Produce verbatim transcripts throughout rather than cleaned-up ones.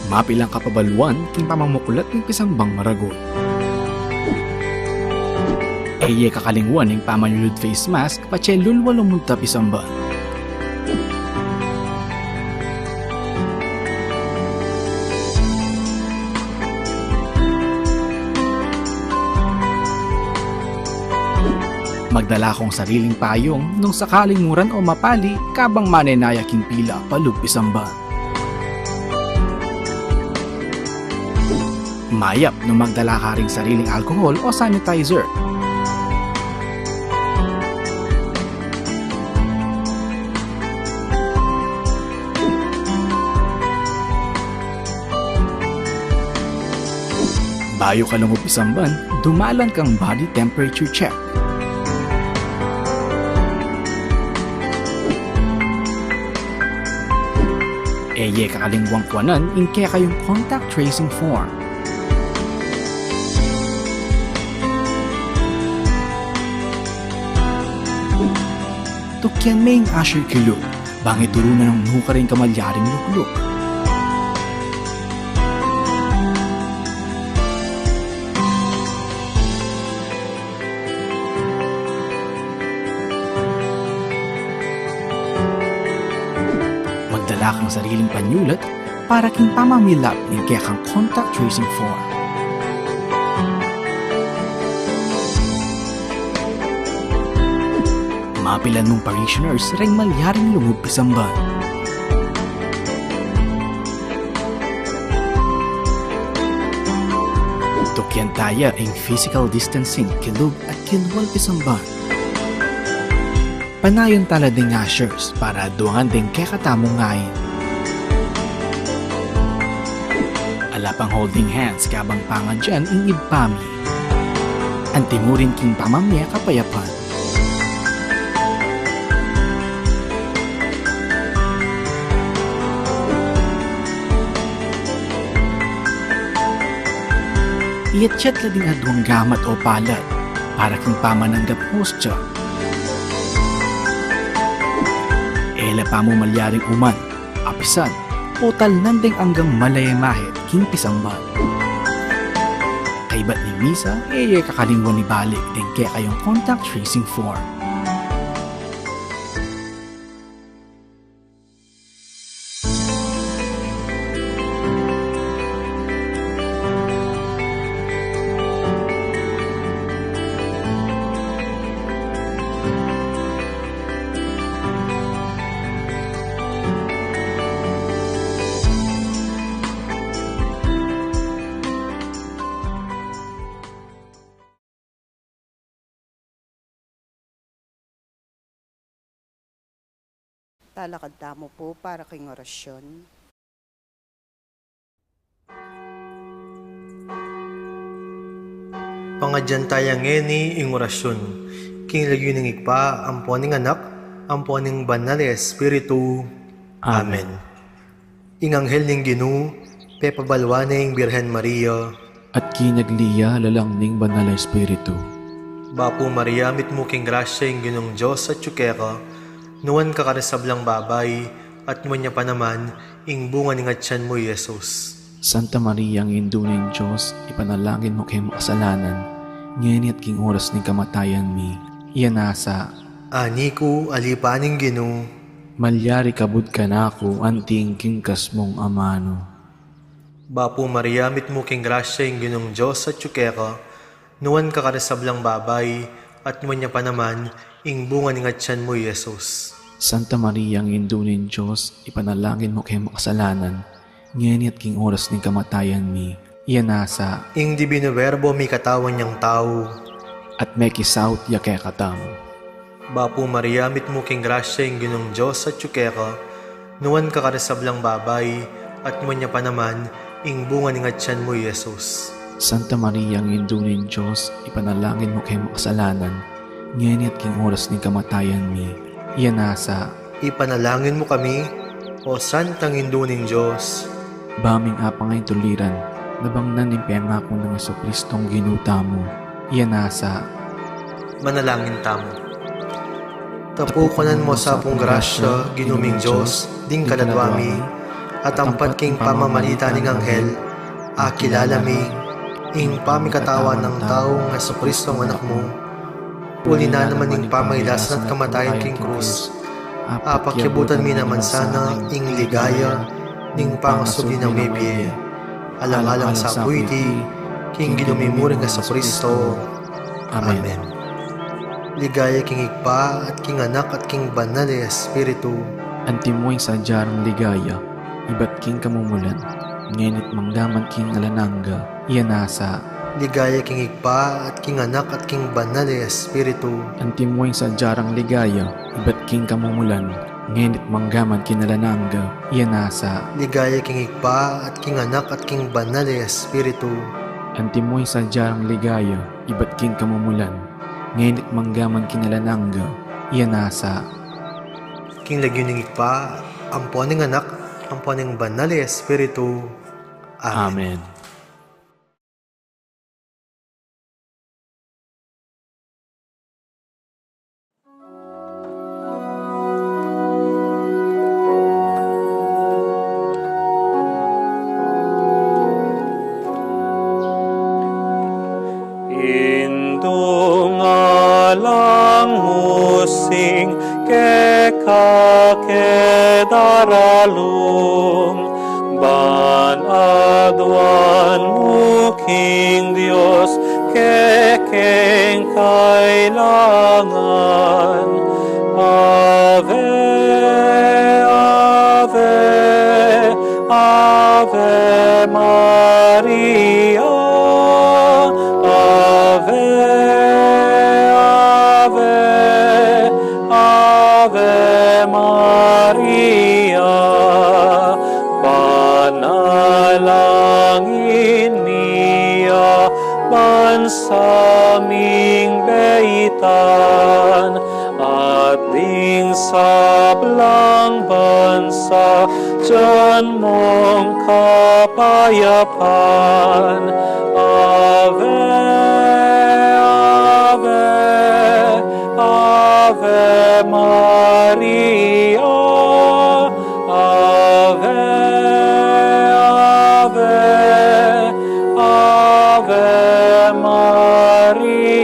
Mapilan kapabaluan king pamamuklat ning pisambang maragul. E ye kakalingwan ing pamanyulud face mask patse lulwa lumunta pisamban. Magdala kang sariling payung nung sakaling muran o mapali kabang manenaya king pila palub pisamban. Mayap nung magdala ka ring sariling alcohol o sanitizer. Bayu ka lungub pisamban, dumalan kang body temperature check. E ye kakalingwang kuanan ing kekayung contact tracing form. Tukyan me ing usher kilub, bang ituru na nung nukarin ka malyaring lukluk. Magdala kang sariling panyulat para king pamamilap ning kekang contact tracing form. Mapilan mung parishioners reng malyaring lungub pisamban. Tukyan taya ing physical distancing kilub at kilwal pisamban. Panayan tala ding ushers para aduangan ding kekatamung ain. Ala pang holding hands kabang pangadyan ing ibpa mi. Antimurin king pamamie kapayapan. Iyatyat la ding aduang gamat o palad para king pamananggap hostya. E la pamu malyaring uman, apisan, o talnan deng anggang malaymahe king pisamban. Kaybat ning misa, e ye kakalingwan ibalik deng kekayung contact tracing form. Talakad tamu pu para king orasyon. Pangadyan taya ngeni ing orasyon. King lagyu ning Ibpa, ampo ning Anak, ampo ning Banal a Espiritu. Amen. Amen. Ing anghel ning Ginu, pepabaluan ne ing Birhen Maria. At kinagli ya lalang ning Banal a Espiritu. Bapu Maria, mitmu king grasya, ing Ginung Dios atyu keka, nuan ka karing sablang babai, at nuan ya pa naman ing bunga ning atyan mu, i Jesus. Santa Maria, Indu ning Dios, ipanalangin mu kaming makasalanan, ngeni at king oras ning kamatayan mi. Iya nasa. Ani ku, ali pa ning Ginu. Malyari kabud kanaku anti ing kingkas mung amanu. Bapu Maria, mitmu king grasya, ing Ginung Dios atyu keka, nuan ka karing sablang babai, at nuan ya pa naman ing bunga ning atyan mu, i Jesus. Santa Maria, Indu ning Dios, ipanalangin mu kaming makasalanan, ngeni at king oras ning kamatayan mi. Iya nasa. Ing Divino Verbo mikatawan yang tau. At mekisaut ya kekatamu. Bapu Maria, mitmu king grasya, ing Ginung Dios atyu keka, nuan ka karing sablang babai, at nuan ya pa naman ing bunga ning atyan mu, i Jesus. Santa Maria, Indu ning Dios, ipanalangin mu kaming makasalanan, ngeni at king oras ning kamatayan mi. Iya nasa. Ipanalangin mu kami, O Santang Indu ning Dios. Ba ming apangaintuliran, nabangnan ing pengaku nang Jesucristong Ginu tamu. Iya nasa. Manalangin tamu. Tapukanan mu sa pung grasya, Ginu ming Dios, ding kaladwa mi, At ampat king pamamarita ning anghel, akilala mi ing pamikatawan nang tau nang Jesucristo, Anak mu, uli na naman ning pamailasan at kamatayan king krus, apakyabutan mi naman sana ing ligaya ning pangasubli nang mebie. Alang-alang sa pu iti king Ginu mi mu ring Jesucristo. Amen. Amen. Ligaya king Ibpa, at king Anak, at king Banal a Espiritu. Antimo ing sadya rang ligaya, ibat king kamumulan, ngeni at manggaman king alang angga, iya nasa. Ligaya king Ibpa, at king Anak, at king Banal a Espiritu. Antimo ing sadya rang ligaya, ibat king kamumulan, ngeni at manggaman king alang angga, iya nasa. Ligaya king Ibpa, at king Anak, at king Banal a Espiritu. Antimo ing sadya rang ligaya, ibat king kamumulan, ngeni at manggaman king alang angga, iya nasa. King lagyu ning Ibpa, ampo ning Anak, ampo ning Banal a Espiritu. Amen. Amen. Indung alang musing keka ke daralung, ban aduan mu king Dios kekeng kailangan. Ave, Ave, Ave Maria, Ave, Ave, Ave Maria, panalangin mi ya ban sa ming beitan, at ding sablang bansa, dyan mung kapayapan. Ave, Ave, Ave Maria, Ave, Ave, Ave Maria.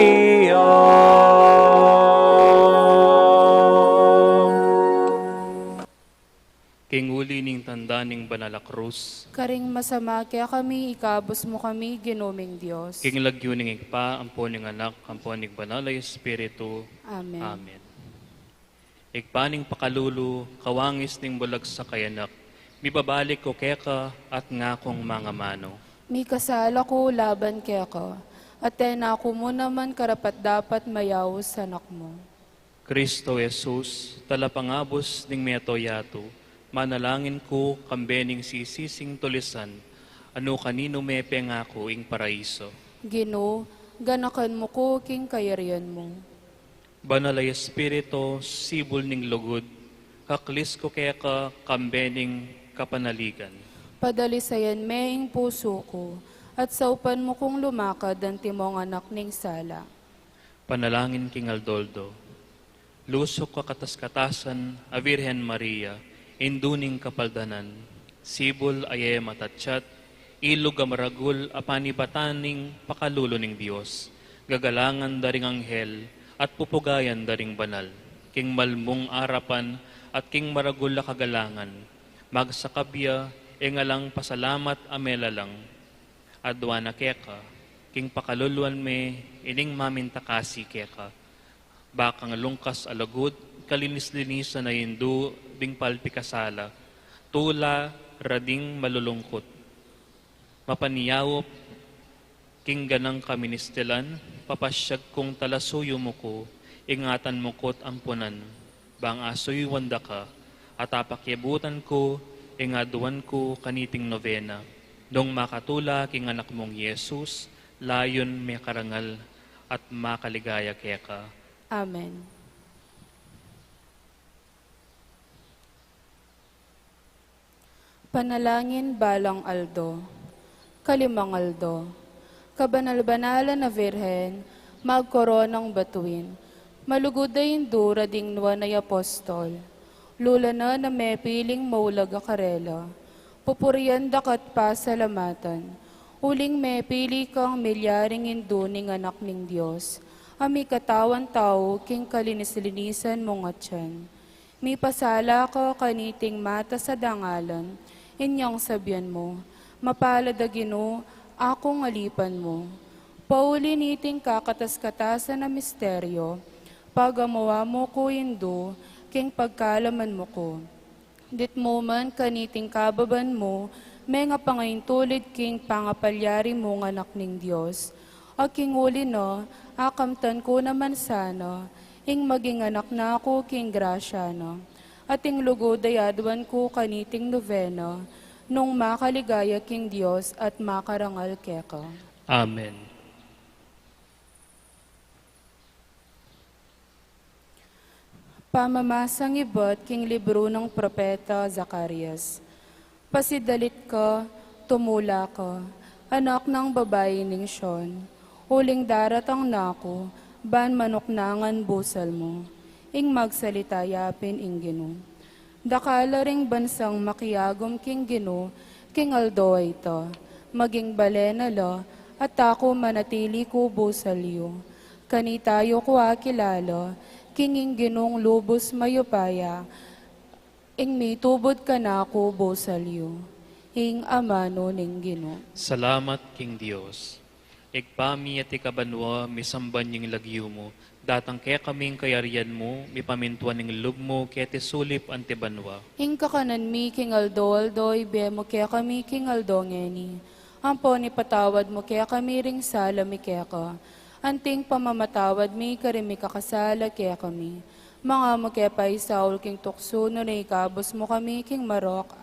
King uli ning tanda ning banal a krus. Karing masama kekami, ikabus mu kami, Ginu ming Dios. King lagyu ning Ibpa, ampo ning Anak, ampo ning Banal a Espiritu. Amen. Amen. Ibpa ning pakalulu, kawangis ning bulag saka anak, mibabalik ku keka at ngakung mangamanu. Mikasala ku laban keka, at e na ku mu naman karapat-dapat mayaus anak mu. Kristo Jesus, talapangabus ning mabilug a yatu, manalangin ku kambe ning sisising tulisan, a nu kaninu me pengaku ing paraiso. Ginu, ganakan mu ku king kayarian mu. Banal a Espiritu, sibul ning lugud, kaklis ku keka kambe ning kapanaligan. Padalisayan me ing pusu ku, at saupan mu kung lumakad antimong anak ning sala. Panalangin king aldo-aldo. Lusuk a katas-katasan a Virgen Maria, indu ning kapaldanan, sibul a e matatyat, ilug a maragul a panibatan ning pakalulu ning Dios, gagalangan da ring anghel at pupugayan da ring banal, king malmung arapan at king maragul a kagalangan, magsakab ya ing alang pasalamat a melalang. Aduan na keka, king pakaluluan me ining mamintakasi keka, ba kang lungkas a lugud, kalinis-linisan a indu ding palpikasala, tula ra ding malulungkut. Mapaniyaup king ganang kaministilan, papasyag kung talasuyu mu ku, ingatan mu ku't ampunan, bang asuyuan da ka, at apakyabutan ku ing aduan ku kaniting novena, nung makatula king anak mung Jesus, layun mekarangal at makaligaya keka. Amen. Panalangin balang aldo. Kalimang aldo. Kabanal-banalan a Virgen, magkoronang batuin, malugud a indu ra ding nuan a apostol, lula na na mepiling maulag a karela, Pupurian da ka't pasalamatan, uling mepili kang milyaring indu ning Anak ning Dios, a mikatawan tau king kalinis-linisan mung atyan. Mipasala ka kaniting matas a dangalan, inyang sabian mu, "Mapalad a Ginu, aku king alipan mu." Pauli niting kakatas-katasan a misteryo, pagamuan mu ku indu king pagkalaman mu ku. Ditmu man kaniting kababan mu, mengapangaintulid king pangapalyari mung Anak ning Dios. At king uli na, akamtan ku naman sana, ing maging anak na ku king grasya na. At ing lugud a aduan ku kaniting nobena, nung makaligaya king Dios at makarangal keka. Amen. Pamamasang ibat king libru nang propeta Zacarias. Pasidalit ka, tumula ka, anak nang babai ning Sion, uling daratang na ku, ban manuknangan busal mu, ing magsalita ya pin ing Ginu. Dakal la ring bansang makiagum king Ginu, king aldo a ita, maging bale na la, at aku manatili ku busal yu. Kanita yu ku akilala, king ing Ginung lubus mayupaya, ing mitubud kanaku busal yu. Ing amanu ning Ginu. Salamat king Dios. Ibpa mi atsu ka banua, misamban ya ing lagyu mu, datang kekami ing kayarian mu, mipamintuan ing lub mu, keti sulip anti banua. Ing kakanan mi king aldo-aldo, ibie mu kekami king aldo ngeni. Ampon ipatawad mu kekami ring sala mi keka, anti ing pamamatawad mi karing mikakasala kekami. Manga mu ke paisaul king tuksu, nune ikabus mu kami king marok.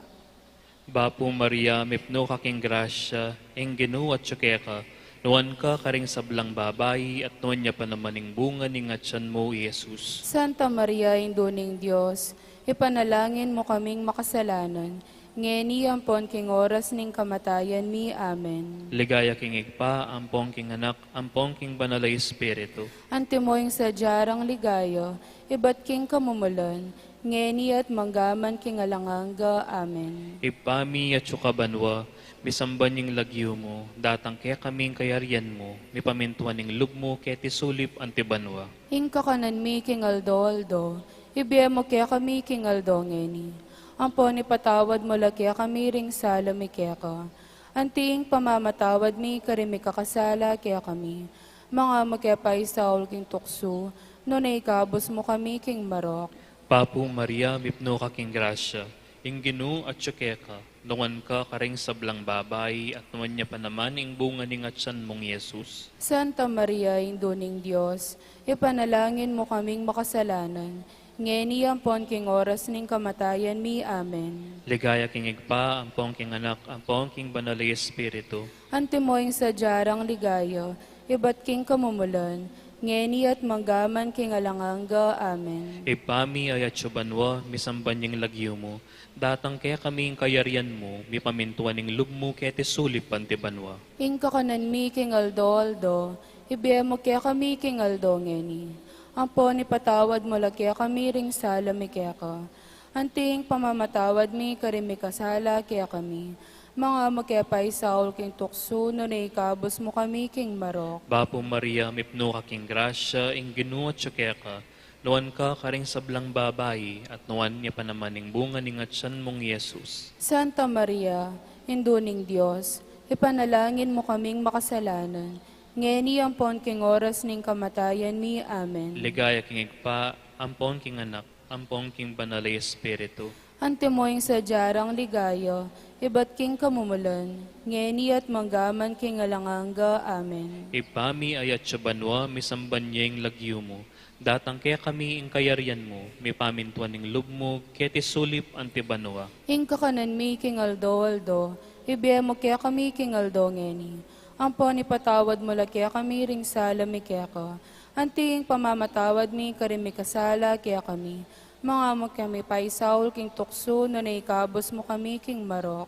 Bapu Maria, mipnu ka king grasya, ing Ginu atsu keka, nuan ka karing sablang babai, at nuan ya pa naman ing bunga ning atyan mu, i Jesus. Santa Maria, Indu ning Dios, ipanalangin mu kaming makasalanan, ngeni ampon king oras ning kamatayan mi. Amen. Ligaya king Ibpa, ampon king Anak, ampon king Banal a Espiritu. Antimo ing sadya rang ligaya, ibat king kamumulan, ngeni at mangga man king alang angga. Amen. Ibpa mi, atsu ka banua, misamban ya ing lagyu mu, datang kekami ing kayarian mu, mipamintuan ing lub mu, keti sulip anti banua. Ing kakanan mi king aldo-aldo, ibie mu kekami king aldo ngeni. Ampon ipatawad mu la kekami ring sala mi keka, anti ing pamamatawad mi karing mikakasala kekami. Manga mu ke paisaul king tuksu, nune ikabus mu kami king marok. Bapu Maria, mipnu ka king grasya, ing Ginu atsu keka, nuan ka karing sablang babai, at nuan ya pa naman ing bunga ning atyan mung Jesus. Santa Maria, Indu ning Dios, ipanalangin mu kaming makasalanan, ngeni ampon king oras ning kamatayan mi. Amen. Ligaya king Ibpa, ampon king Anak, ampon king Banal a Espiritu. Antimo ing sadya rang ligaya, ibat king kamumulan, ngeni at mangga man king alang angga. Amen. Ibpa mi, atsu ka banua, misamban ya ing lagyu mu, datang kekami ing kayarian mu, mipamintuan ing lub mu, keti sulip anti banua. Ing kakanan mi king aldo-aldo, ibie mu kekami king aldo ngeni. Ampon ipatawad mu la kekami ring sala mi keka, anti ing pamamatawad mi karing mikasala kekami. Manga mu ke paisaul king tuksu, nune ikabus mu kami king marok. Bapu Maria, mipnu ka king grasya, ing Ginu atsu keka, nuan ka karing sablang babai, at nuan ya pa naman ing bunga ning atyan mung Jesus. Santa Maria, Indu ning Dios, ipanalangin mu kaming makasalanan, ngeni ampon king oras ning kamatayan mi. Amen. Ligaya king Ibpa, ampon king Anak, ampon king Banal a Espiritu. Antimo ing sadya rang ligaya, ibat king kamumulan, ngeni at mangga man king alang angga. Amen. Ibpa mi, atsu ka banua, misamban ya ing lagyu mu, datang kekami ing kayarian mu, mipamintuan ing lub mu, keti sulip anti banua. Ing kakanan mi king aldo-aldo, ibie mu kekami king aldo ngeni. Ampon ipatawad mu la kekami ring sala mi keka, anti ing pamamatawad mi karing mikasala kekami. Manga mu kami paisaul king tuksu, nune ikabus mu kami king marok.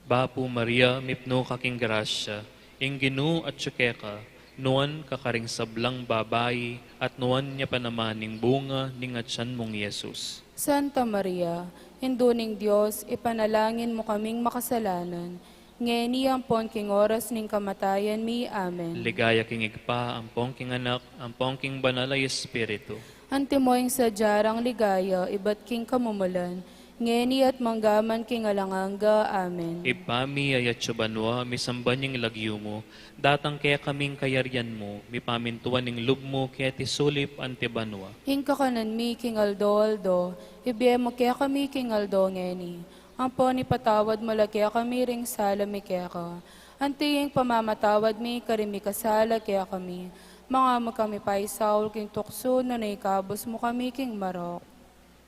Bapu Maria, mipnu ka king grasya, ing Ginu atsu keka, nuan ka karing sablang babai, at nuan ya pa naman ing bunga ning atyan mung Jesus. Santa Maria, Indu ning Dios, ipanalangin mu kaming makasalanan, ngeni ampon king oras ning kamatayan mi. Amen. Ligaya king Ibpa, ampon king Anak, ampon king Banal a Espiritu. Antimo ing sadya rang ligaya, ibat king kamumulan, ngeni at mangga man king alang angga. Amen. Ibpa mi, atsu ka banua, misamban ya ing lagyu mu, datang kekami ing kayarian mu, mipamintuan ing lub mu, keti sulip anti banua. Ing kakanan mi king aldo-aldo, ibie mu kekami king aldo ngeni. Ampon ipatawad mu la kekami ring sala mi keka, anti ing pamamatawad mi karing mikasala kekami. Manga mu kami paisaul king tuksu, nune ikabus mu kami king marok.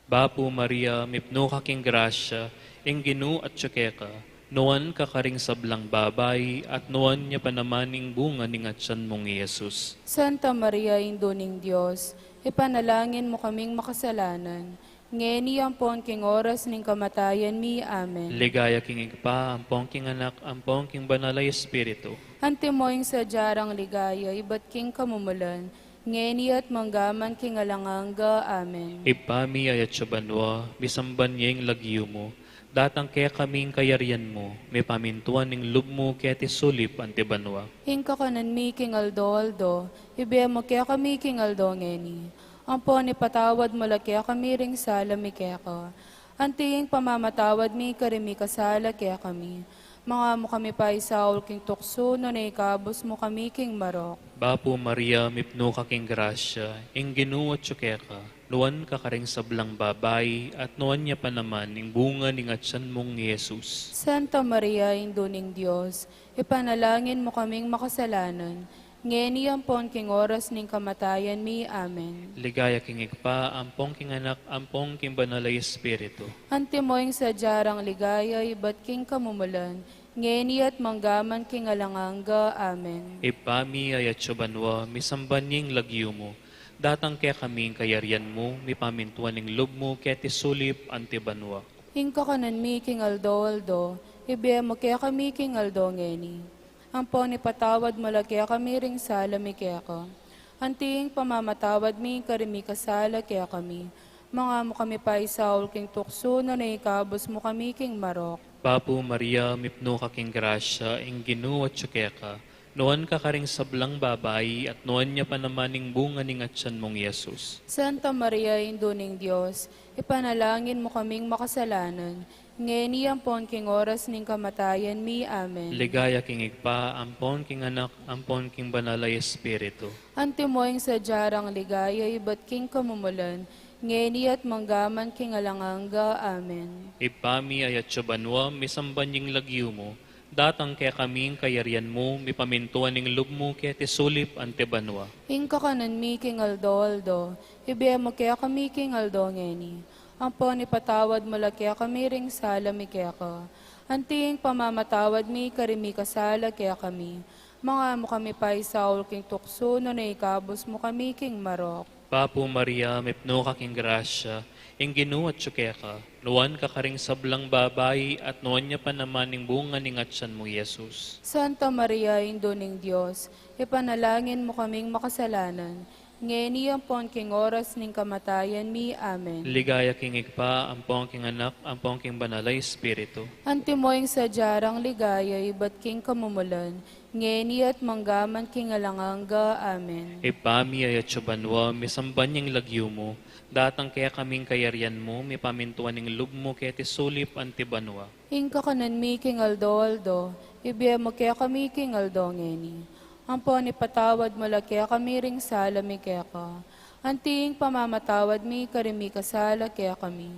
Bapu Maria, mipnu ka king grasya, ing Ginu atsu keka, nuan ka karing sablang babai, at nuan ya pa naman ing bunga ning atsan mung Jesus. Santa Maria, Indu ning Dios, ipanalangin mu kaming makasalanan, ngeni ampon king oras ning kamatayan mi. Amen. Ligaya king Ibpa, ampon king Anak, ampon king Banal a Espiritu. Antimo ing sadya rang ligaya, ibat king kamumulan, ngeni at mangga man king alang angga. Amen. Ibpa mi, atsu ka banua, misamban ya ing lagyu mu, datang kekami ing kayarian mu, mipamintuan ing lub mu, keti sulip anti banua. Ing kakanan mi king aldo-aldo, ibie mu kekami king aldo ngeni. Ampon ipatawad mu la kekami ring sala mi keka, anti ing pamamatawad mi karing mikasala kekami. Manga mu kami paisaul king tuksu, nune ikabus mu kami king marok. Bapu Maria, mipnu ka king grasya, ing Ginu atsu keka, nuan ka karing sablang babai, at nuan ya pa naman ing bunga ning atsan mung Jesus. Santa Maria, Indu ning Dios, ipanalangin mu kaming makasalanan, ngeni ampon king oras ning kamatayan mi. Amen. Ligaya king Ibpa, ampon king Anak, ampon king Banal a Espiritu. Antimo ing sadya rang ligaya, ibat king kamumulan, ngeni at mangga man king alang angga. Amen. Ibpa mi, atsu ka banua, misamban ya ing lagyu mu, datang kekami ing kayarian mu, mipamintuan ing lub mu, keti sulip anti banua. Ing kakanan mi king aldo-aldo, ibie mu kekami king aldo ngeni. Ampon ipatawad mu la kekami ring sala mi keka, anti ing pamamatawad mi karing mikasala kekami. Manga mu kami paisaul king tuksu, nune ikabus mu kami king marok. Bapu Maria, mipnu ka king grasya, ing Ginu atsu keka, nuan ka karing sablang babai, at nuan ya pa naman ing bunga ning atsan mung Jesus. Santa Maria, Indu ning Dios, ipanalangin mu kaming makasalanan, ngeni ampon king oras ning kamatayan mi. Amen. Ligaya king Ibpa, ampon king Anak, ampon king Banal a Espiritu. Antimo ing sadya rang ligaya, ibat king kamumulan, ngeni at mangga man king alang angga. Amen. Ibpa mi, atsu ka banua, misamban ya ing lagyu mu, datang kekami ing kayarian mu, mipamintuan ing lub mu, keti sulip anti banua. Ing kakanan mi king aldo-aldo, ibie mu kekami king aldo ngeni. Ampon ipatawad mu la kekami ring sala mi keka, anti ing pamamatawad mi karing mikasala kekami. Manga mu kami paisaul king tuksu, nune ikabus mu kami king marok. Bapu Maria, mipnu ka king grasya, ing Ginu atsu keka, nuan ka karing sablang babai, at nuan ya pa naman ing bunga ning atsan mu, Jesus. Santa Maria, Indu ning Dios, ipanalangin mu kaming makasalanan, ngeni ampon king oras ning kamatayan mi. Amen. Ligaya king Ibpa, ampon king Anak, ampon king Banal a Espiritu. Antimo ing sadya rang ligaya, ibat king kamumulan, ngeni at mangga man king alang angga. Amen. Ibpa mi, atsu ka banua, misamban ya ing lagyu mu, datang kekami ing kayarian mu, mipamintuan ing lub mu, keti sulip anti banua. Ing kakanan mi king aldo-aldo, ibie mu kekami king aldo ngeni. Ampon ipatawad mu la kekami ring sala mi keka, anti ing pamamatawad mi karing mikasala kekami.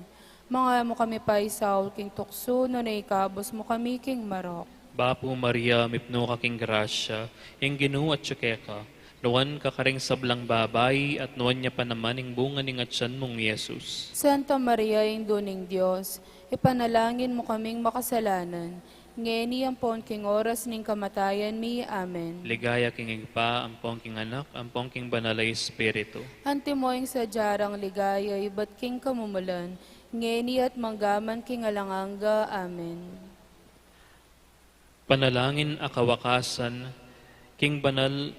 Manga mu kami paisaul king tuksu, nune ikabus mu kami king marok. Bapu Maria, mipnu ka king grasya, ing Ginu atsu keka, nuan ka karing sablang babai, at nuan ya pa naman ing bunga ning atsan mung, Jesus. Santa Maria, Indu ning Dios, ipanalangin mu kaming makasalanan, ngeni ampon king oras ning kamatayan mi. Amen. Ligaya king Ibpa, ampon king Anak, ampon king Banal a Espiritu. Antimo ing sadya rang ligaya, ibat king kamumulan, ngeni at mangga man king alang angga. Amen. Panalangin a kawakasan, king banal,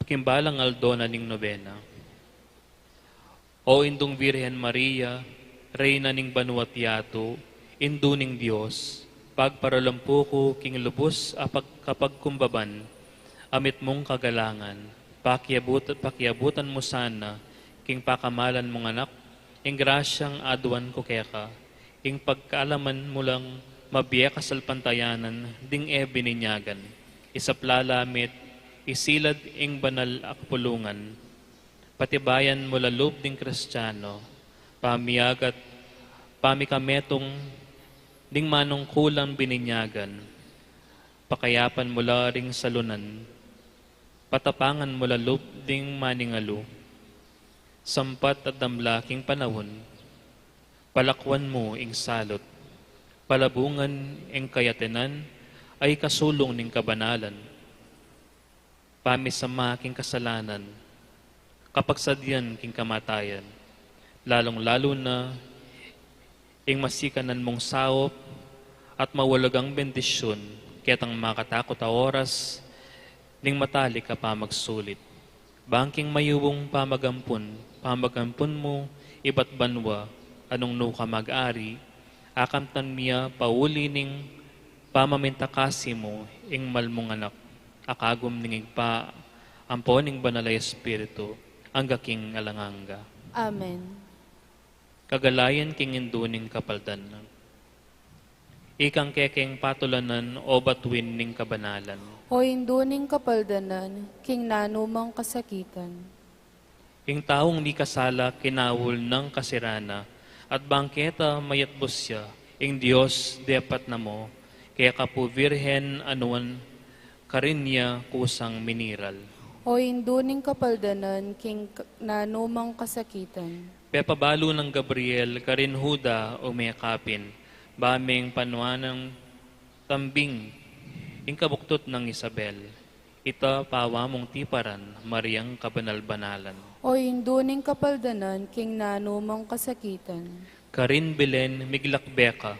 king balang aldo na ning nobena. O Indung Virgen Maria, Reyna ning banua't yatu, Indu ning Dios, pagparalampu ku king lubus a pagkapagkumbaban, amit mung kagalangan, pakiabut-, pakiabutan mu sana, king pakamalan mung anak, ing grasyang aduan ku keka, ing pagkaalaman mu lang mabie kasalpantayanan ding e bininyagan, isap la la mit isilad ing banal a kapulungan, patibayan mu la lub ding Kristiano, pamiagat, pamikametung ding manungkulang bininyagan, pakayapan mu la ring salunan, patapangan mu la lub ding maningalu, sampat at damla king panaun, palakwan mu ing salut, palabungan ing kayatinan, a ikasulung ning kabanalan, pamisama king kasalanan, kapagsadyan king kamatayan, lalung-lalu na ing masikanan mung saup at maulagang bendisyun, ketang makatakut a oras ning matalik a pamagsulit. Bang king mayubung pamagampun, pamagampun mu ibat banua, a nung nuka mag-ari, akamtan mi ya pauli ning pamamintakasi mu ing mal mung anak, a kagum ning Ibpa, ampo ning Banal a Espiritu, angga king alang angga. Amen. Kagalayan king Indu ning Kapaldanan. Ikang kekeng patulanan o batuin ning kabanalan. O Indu ning Kapaldanan, king nanu mang kasakitan. Ing taung mikasala kinaul nang kasirana, at bang keta mayatbus ya, ing Dios depat na mu, keka pu Virgen a nuan, karin ya kusang miniral. O Indu ning Kapaldanan, king k-, nanu mang kasakitan. Pepabalu nang Gabriel karin Juda o mekapin, ba meng panuan nang tambing ing kabuktut nang Isabel. Ita pawa mung tiparan, Mariang kabanal-banalan. O Indu ning Kapaldanan, king nanu mang kasakitan. Karin Belen miglakbe ka,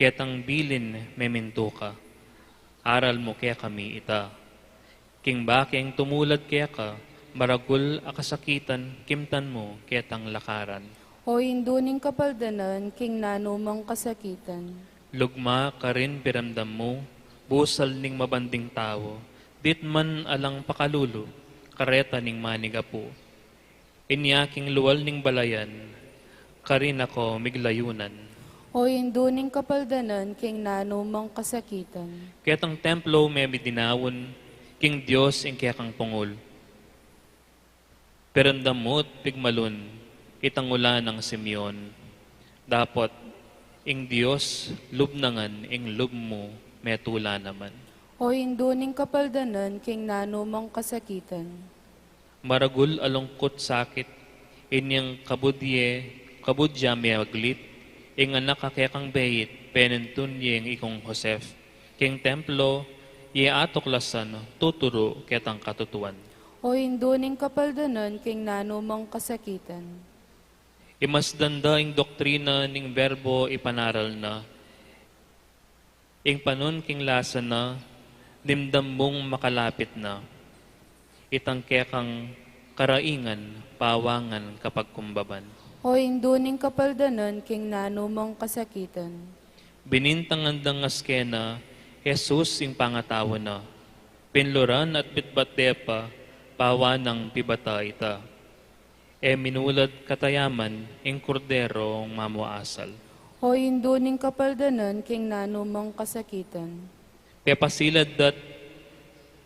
ketang bilin memintu ka, aral mu kekami ita. King bakeng tumulad keka, maragul a kasakitan, kimtan mu ketang lakaran. O Indu ning Kapaldanan, king nanu mang kasakitan. Lugma karin piramdam mu, busal ning mabanding tau, ditman alang pakalulu, kareta ning manigapu. Inya king lual ning balayan, karin ako miglayunan. O Indu ning Kapaldanan, king nanu mang kasakitan. Ketang templo memi dinaun, king Dios ing kekang pungul. Piramdam mu't pigmalun, itang ulan nang Simeon. Dapot, ing Dios, lub na ngan, ing lub mu, metula naman. O Indu ning Kapaldanan, king nanu mang kasakitan. Maragul a lungkut sakit, inyang kabud ye, kabud ya meglit, ing anak a kekang beit, penintun ye ing ikung Joseph. King templo, ye atuklasan, tuturu ketang katutuan. O Indu ning Kapaldanan, king nanu mang kasakitan. Imasdan da ing doktrina ning Berbo ipanaral na, ing panun king lasa na, dimdam mung makalapit na. Itang kekang karaingan, pawangan kapagkumbaban. O Indu ning Kapaldanan, king nanu mang kasakitan. Binintangan dang askena, Jesus ing pangatau na. Pinluran at bitbat de pa, pawa nang pibata ita. E minulad katayaman, ing Kordero mamuasal. O Indu ning Kapaldanan, king nanu mang kasakitan. Pepasilad da't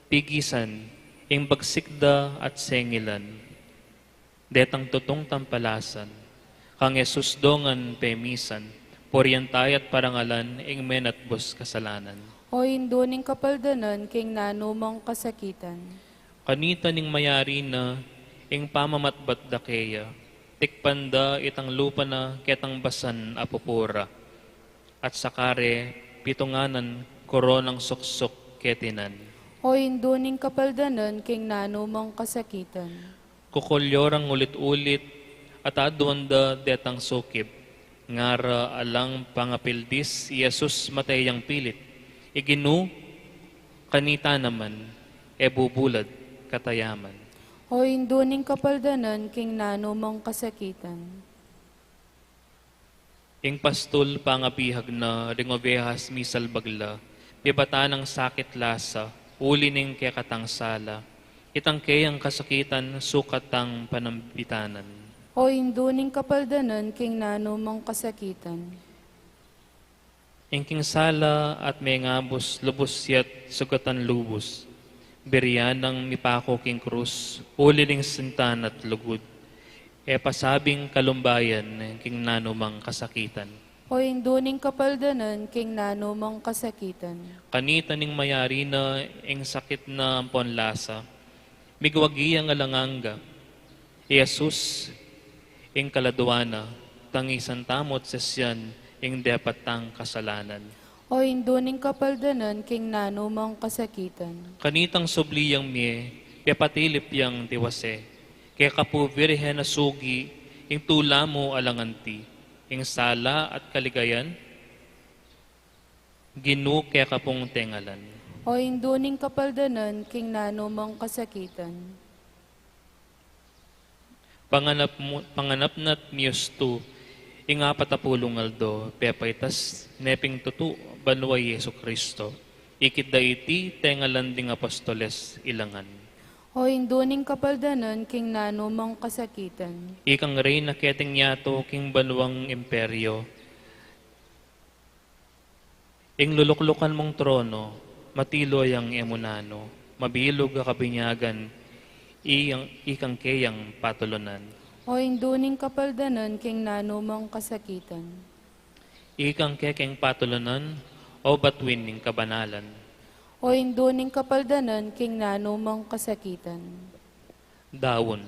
pigisan, ing bagsik da at sengilan. Detang tutung tampalasan, kang Jesus dongan pemisan, purian taya at parangalan, ing menatbus kasalanan. O Indu ning Kapaldanan, king nanu mang kasakitan. Kanita ning mayari na, ing pamamatbat da keya, tikpan da itang lupa na, ketang basan a pupura. At sakare, pitunganan, koronang suksuk ketinan. O Indu ning Kapaldanan, king nanu mang kasakitan. Kukulyo rang ulit-ulit, at aduan da detang sukib. Ngara alang pangapildis, i Jesus mate yang pilit. I Ginu, kanita naman, e bubulad katayaman. O Indu ning Kapaldanan, king nanu mang kasakitan. Ing pastul pangabihag na ring ovehas misalbag la, pibatan nang sakit lasa, uli ning kekatang sala. Itang keyang kasakitan, sukat tang panambitanan. O Indu ning kapaldanan, king nanu mang kasakitan. Ing king sala at mengabus lubus ya't sugatan lubus. Birian nang mipaku king krus, uli ning sintan at lugud. E pasabing kalumbayan king nanu mang kasakitan. O Indu ning kapaldanan, king nanu mang kasakitan. Kanita ning mayari na ing sakit na ampon lasa, migwagi yang alang angga. I Jesus, ing kaladua na, tangisan tamu't sisian ing depat tang kasalanan. O Indu ning kapaldanan, king nanu mang kasakitan. Kanitang subli yang mie, pepatilip yang tiwase. Keka pu Virgen a sugi, ing tula mu alang anti, ing sala at kaligayan, Ginu, keka pung tengalan. O Indu ning kapaldanan, king nanu mang kasakitan. Panganap mu, panganap na't miyustu, ing apat a pulung aldo, pepaitas ne ping tutu banua i Jesucristo. Ikit da iti tengalan ding apostoles ilangan. O Indu ning kapaldanan, king nanu mang kasakitan. Ikang reyna keting yatu king banuang imperio. Ing luluklukan mung trono, matilu yang e mu nanu, mabilug a kabinyagan, iyang, ikang keyang patulunan. O Indu ning kapaldanan, king nanu mang kasakitan. Ikang kekeng patulunan, o batuin ning kabanalan. O Indu ning kapaldanan, king nanu mang kasakitan. Daun.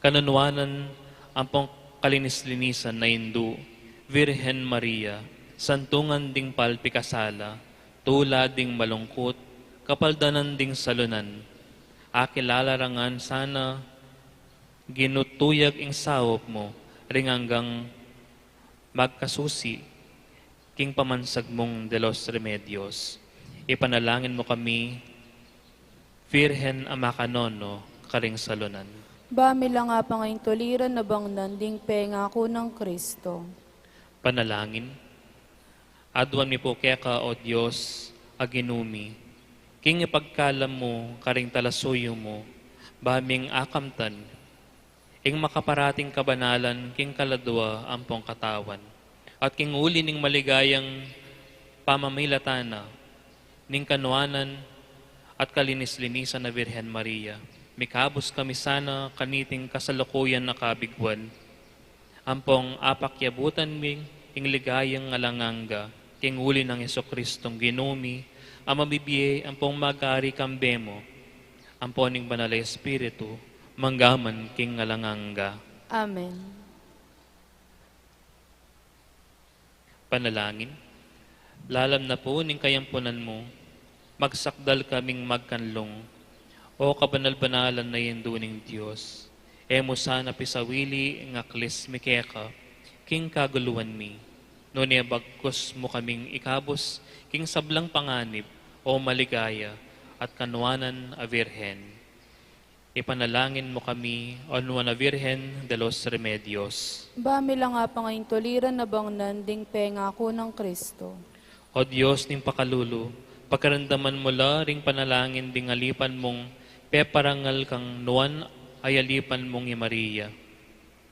Kanunuanan ampong kalinis-linisan a Indu, Virgen Maria, santungan ding palpikasala, tula ding malungkut, kapaldanan ding salunan. Akilala ra ngan sana, Ginu, tuyag ing saup mu, ring anggang magkasusi king pamansag mung de los Remedios. Ipanalangin mu kami, Virgen a makanono karing salunan. Ba mi la nga pangaintuliran a bangnan ding pengaku nang Kristo. Panalangin. Aduan mi pu keka, O Dios, a Ginu mi, king ipagkalam mu karing talasuyu mu, ba ming akamtan ing makaparating kabanalan king kaladua ampong katawan, at king uli ning maligayang pamamilatan na ning kanuanan at kalinis-linisan a Virgen Maria, mikabus kami sana kaniting kasalukuyan a kabiguan, ampong apakyabutan mi ing ligayang alang angga, king uli nang Jesucristong Ginu mi, a mabibie ampong magari kambe mu, ampon ning Banal a Espiritu, mangga man king alang angga. Amen. Panalangin. Lalam na pu ning kayampunan mu, magsakdal kaming magkanlung, O kabanal-banalan a Indu ning Dios, e mu sana pisawili ing aklis mi keka king kaguluan mi, nune bagkus mu kaming ikabus king sablang panganib, O maligaya at kanuanan a Virgen. Ipanalangin mu kami, O Nuan a Virgen de los Remedios. Ba mi la nga pangaintuliran a bangnan ding pengaku nang Kristo. O Dios ning pakalulu, pakiramdaman mu la ring panalangin ding alipan mung peparangal kang Nuan a alipan mung i Maria.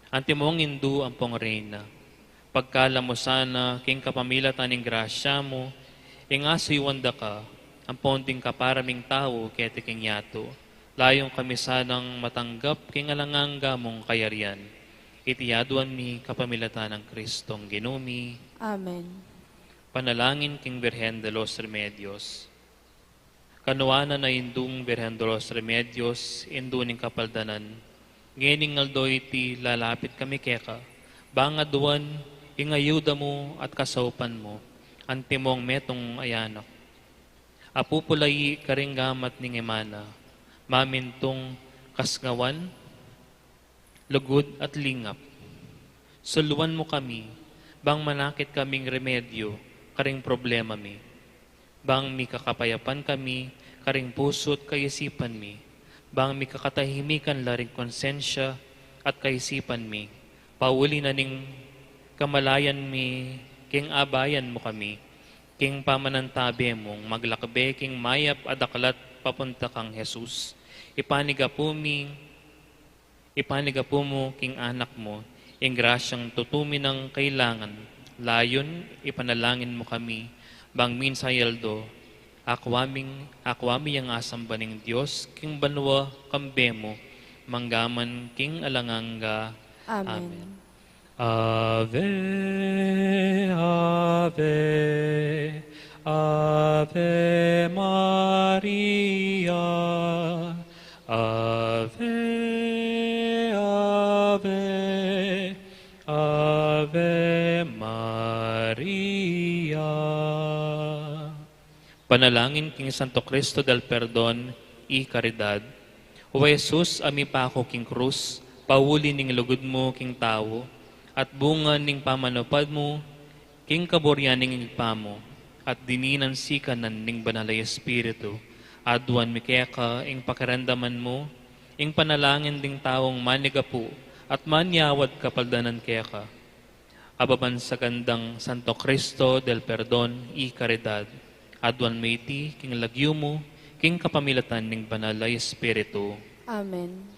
Antimong Indu ampong Reyna, pagkalam mu sana king kapamilatan ning grasya mu, ing asuyuan da ka, ampon ding kapara ming tau keti king yatu, layun kami sanang matanggap king alang angga mung kayarian. Iti aduan mi kapamilatan nang Kristong Ginu mi. Amen. Panalangin king Virgen de los Remedios. Kanuanan a Indung Virgen de los Remedios, Indu ning Kapaldanan, ngening aldo iti lalapit kami keka, bang aduan ing ayuda mu at kasaupan mu, antimong metung a anak a pupulayi karing gamat ning imana, mamintung kasngawan, lugud at lingap. Suluan mu kami, bang manakit kaming remedyu karing problema mi. Bang mika kapayapan kami karing pusu't kaisipan mi. Bang mika katahimikan la ring konsensya at kaisipan mi. Pauli na ning Kamalayan mi, king abayan mu kami, king pamanantabe mung maglakbe king mayap a daklat papunta kang Jesus. Ipanigapu mi, ipanigapu mu king anak mu, ing grasyang tutu mi nang kailangan, layun ipanalangin mu kami, bang minsan aldo, akwa ming, akwa mi yang asamban ning Dios, king banua kambe mu, manggaman king alang angga. Amen. Amen. Ave, Ave, Ave Maria. Ave, Ave, Ave Maria. Panalangin king Santo Cristo del Perdon y Caridad. O Jesus, a mipaku king krus, pauli ning lugud mu king tau, at bunga ning pamanupad mu king kaburian ning Ibpa mu, at dininan sikanan ning Banal a Espiritu, aduan mi keka ing pakiramdaman mu, ing panalangin ding taung manigapu at manyawad kapaldanan keka. Ababan sa gandang Santo Cristo del Perdon y Caridad, aduan mi iti king lagyu mu, king kapamilatan ning Banal a Espiritu. Amen.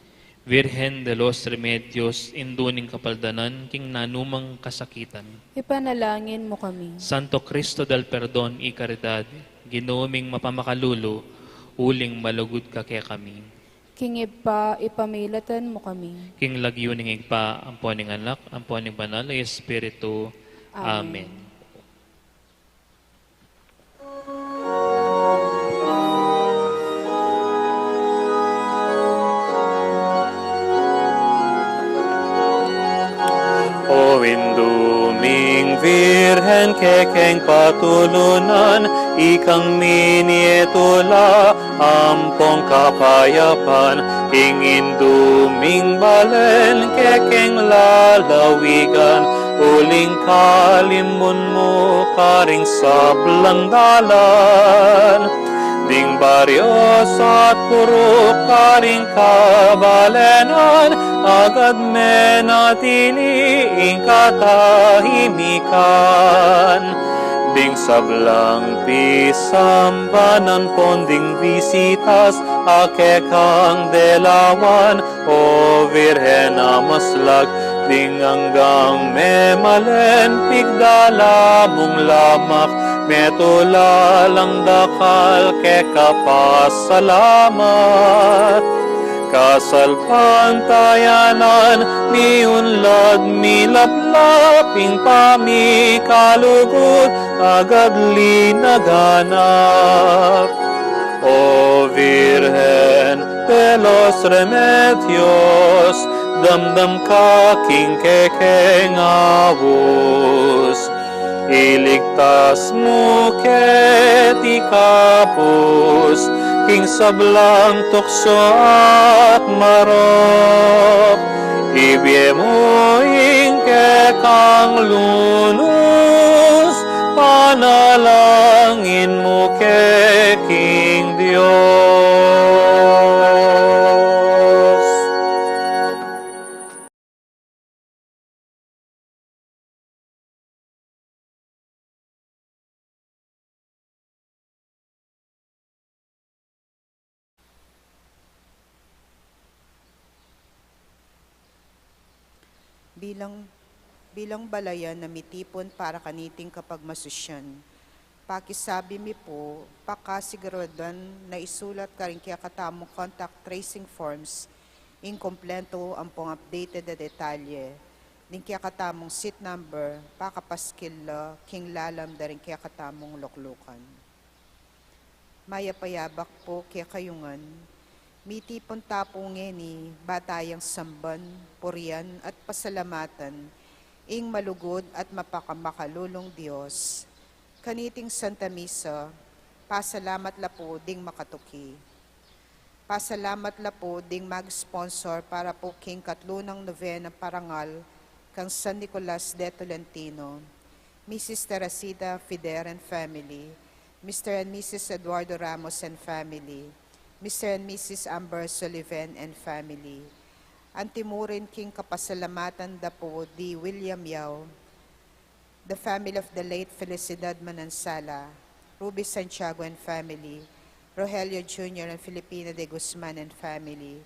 Virgen de los Remedios, indu ning kapaldanan king nanumang kasakitan. Ipanalangin mu kami. Santo Cristo del Perdon y Caridad, Ginu ming mapamakalulu, uling malugud ka kekami. King Ibpa, ipamilatan mu kami. King lagyu ning Ibpa, ampo ning Anak, ampo ning Banal a Espiritu. Amen. Amen. O Indu ming Virgen, kekeng patulunan, ikang minie tula ampong kapayapan, ing Indu ming balen kekeng lalawigan, uling kalimbun mu karing sablang dalan. Ding baryo at purok karing kabalenan, agad menatili ing katahimikan. Ding sablang pisamban ampon ding bisitas a kekang delawan, O Virgen a maslag, ding anggang memalen pigdala mung lamak, metula lang dakal keka pasalamat. Kasalpantayanan, miunlad milaplap ing pamikalugud, agad linaganap. O Virgen de los Remedios, damdam ka king kekeng aus. Iligtas mu keti kapus king sablang tuksu at marok. Ibie mu ing kekang lunus, panalangin mu ke king Dios. Bilang, bilang balayan a mitipun para kaniting kapagmasusyan, pakisabi mi pu, pakasiguraduan na isulat karing kekatamung contact tracing forms ing kumpletu ampong updated a detalye ning kekatamung seat number, pakapaskil la king lalam da ring kekatamung luklukan. Mayap a yabak pu kekayu ngan. Mitipun ta pu ngeni, ba tayang samban, purian, at pasalamatan ing malugud at mapakamakalulung Dios. Kaniting Santa Misa, pasalamat la pu ding makatuki. Pasalamat la pu ding mag-sponsor para pu king katlu nang novenang parangal kang San Nicolas de Tolentino, Missus Teresita Fider and family, Mister and Missus Eduardo Ramos and family, Mister and Missus Amber Sullivan and family. Antimurin king kapasalamatan da pu di William Yao, The family of the late Felicidad Manansala, Ruby Santiago and family, Rogelio Junior and Filipina de Guzman and family,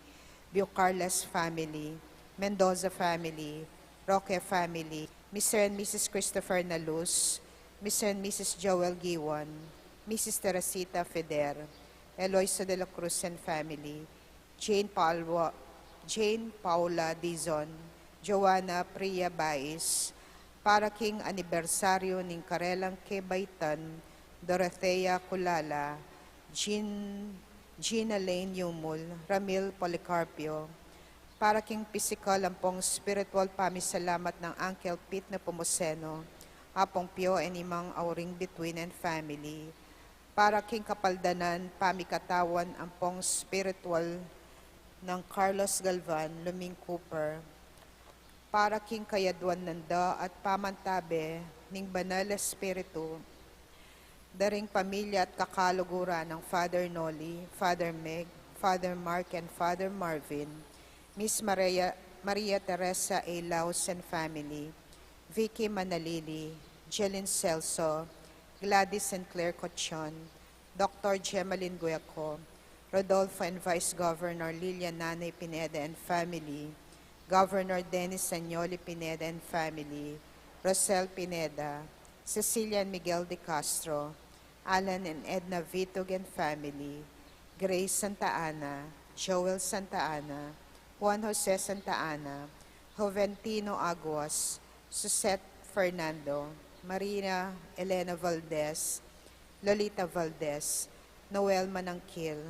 Bucarles family, Mendoza family, Roque family, Mister and Missus Christopher Naluz, Mister and Missus Joel Giwan, Missus Teresita Feder, Eloisa de la Cruz and family, Jane Paula, Jane Paula Dizon, Joanna Priya Bais, para king anibersaryu ning karelang kebaitan, Dorothea Culala, Jean, Gina Lane Yumul, Ramil Policarpio, para king pisikal ampong spiritual pamisalamat nang Uncle Pete Nepomuceno, Apong Pio and Imang Auring Bituin and family, para king kapaldanan pamikatawan ampong spiritual nang Carlos Galvan, Luming Cooper, para king kayaduan nanda at pamantabe ning Banal Espiritu, da ring pamilya at kakaluguran nang Father Noli, Father Meg, Father Mark and Father Marvin, Miss Maria, Maria Teresa A. Laos and family, Vicky Manalili, Jeline Celso, Gladys and Claire Cochon, Doctor Gemalin Gueco, Rodolfo and Vice Governor Lilian Nanay Pineda and family, Governor Dennis Sanyoli Pineda and family, Rosel Pineda, Cecilia and Miguel de Castro, Alan and Edna Vitug and family, Grace Santa Ana, Joel Santa Ana, Juan Jose Santa Ana, Juventino Aguas, Suzette Fernando, Marina Elena Valdez, Lolita Valdez, Noel Manangkil,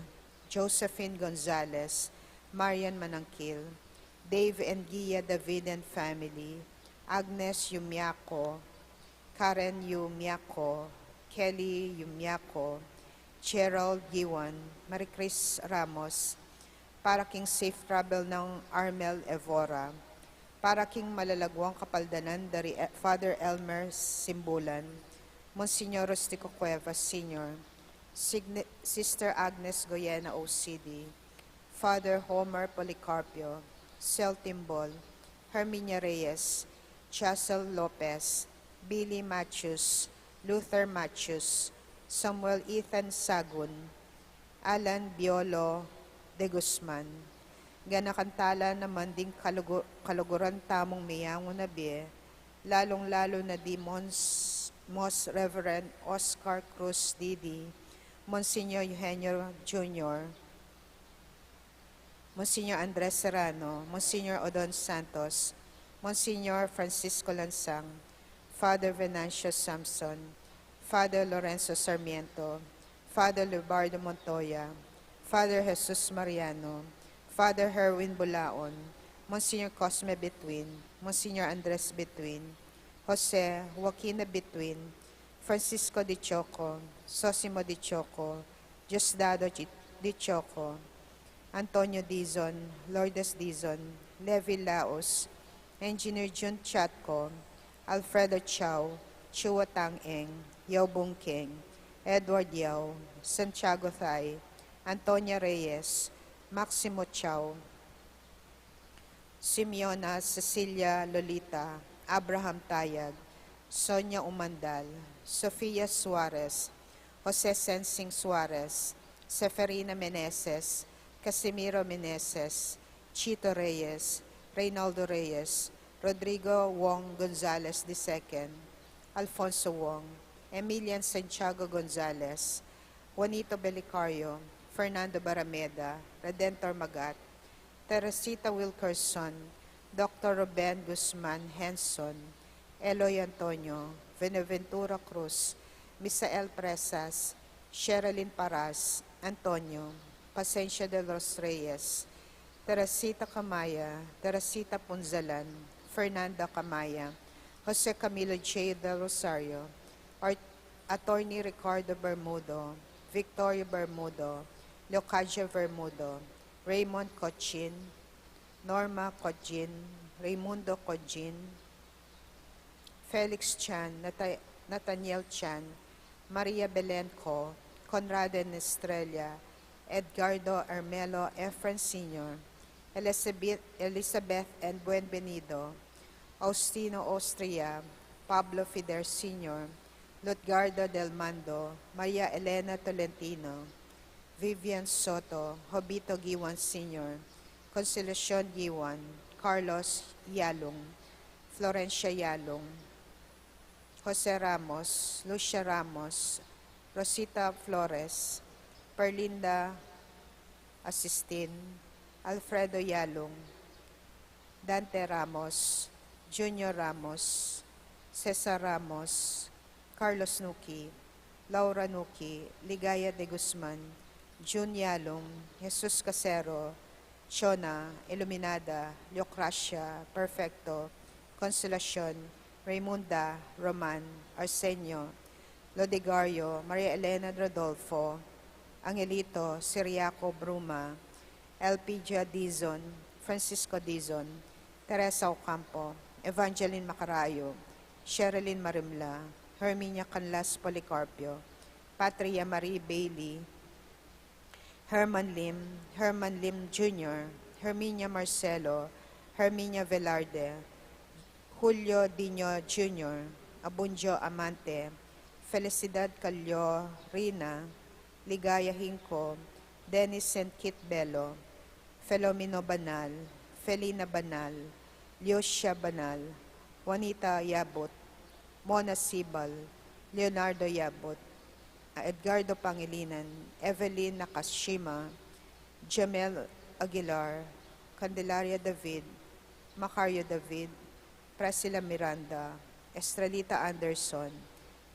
Josephine Gonzalez, Marian Manangkil, Dave and Gia David and family, Agnes Yumiaco, Karen Yumiaco, Kelly Yumiaco, Gerald Giwan, Marie Chris Ramos, para king safe travel nang Armel Evora, para king malalaguang kapaldanan dari E-, Father Elmer Simbulan, Monsignor Rustico Cuevas Senior, Sign-, Sister Agnes Goyena O C D, Father Homer Policarpio, Sel Timbol, Herminia Reyes, Chasel Lopez, Billy Macius, Luther Macius, Samuel Ethan Sagun, Alan Biolo de Guzman. Ganakan tala naman ding kalugu-, kaluguran tamung meyangu na bie, lalung-lalu na di Mons-, Most Reverend Oscar Cruz D D, Monsignor Eugenio Junior, Monsignor Andres Serrano, Monsignor Odon Santos, Monsignor Francisco Lansang, Father Venancio Samson, Father Lorenzo Sarmiento, Father Leobardo Montoya, Father Jesus Mariano, Father Herwin Bulaon, Monsignor Cosme Between, Monsignor Andres Between, Jose Joaquina Between, Francisco de Choco, Sosimo de Choco, Diosdado Chi-, de Choco, Antonio Dizon, Lourdes Dizon, Levi Laos, Engineer Jun Chatco, Alfredo Chao, Chua Tang Eng, Yao Bung Keng, Edward Yao, Santiago Thay, Antonia Reyes, Maximo Chao, Simeona Cecilia Lolita, Abraham Tayag, Sonia Umandal, Sofia Suarez, Jose Sensing Suarez, Seferina Meneses, Casimiro Meneses, Chito Reyes, Reynaldo Reyes, Rodrigo Wong Gonzalez the second, Alfonso Wong, Emilian Santiago Gonzalez, Juanito Belicario, Fernando Barameda, Redentor Magat, Teresita Wilkerson, Doctor Ruben Guzman Henson, Eloy Antonio, Benaventura Cruz, Misael Presas, Sherilyn Paras, Antonio, Pasencio de los Reyes, Teresita Camaya, Teresita Punzalan, Fernanda Camaya, Jose Camilo J. Del Rosario, Ar-, Attorney Ricardo Bermudo, Victoria Bermudo, Leocadia Bermudo, Raymond Cochin, Norma Cochin, Raymundo Cochin, Felix Chan, Nata-, Nathaniel Chan, Maria Belen Co, Conrado and Estrella, Edgardo Ermelo Efren Senior, Elizabeth, Elizabeth and Buenvenido, Austino Austria, Pablo Fider Senior, Lutgarda del Mando, Maria Elena Tolentino, Vivian Soto, Jovito Guiuan Senior, Consolacion Guiuan, Carlos Yalung, Florencia Yalung, Jose Ramos, Lucia Ramos, Rosita Flores, Perlinda Asistin, Alfredo Yalung, Dante Ramos, Junior Ramos, Cesar Ramos, Carlos Nuki, Laura Nuki, Ligaya de Guzman, Jun Yalung, Jesus Casero, Chona, Iluminada, Leocracia, Perfecto, Consolacion, Raymunda, Roman, Arsenio, Lodegario, Maria Elena Rodolfo, Angelito, Siriaco Bruma, Elpidia Dizon, Francisco Dizon, Teresa Ocampo, Evangeline Macarayo, Sherilyn Marimla, Herminia Canlas Policarpio, Patria Marie Bailey, Herman Lim, Herman Lim Junior, Herminia Marcelo, Herminia Velarde, Julio Dino Junior, Abundio Amante, Felicidad Callo Rina, Ligaya Hinco, Dennis Saint Kit Bello, Filomeno Banal, Felina Banal, Leocia Banal, Juanita Yabut, Mona Sibal, Leonardo Yabut, Edgardo Pangilinan, Evelyn Nakashima, Jamel Aguilar, Candelaria David, Macario David, Priscilla Miranda, Estrelita Anderson,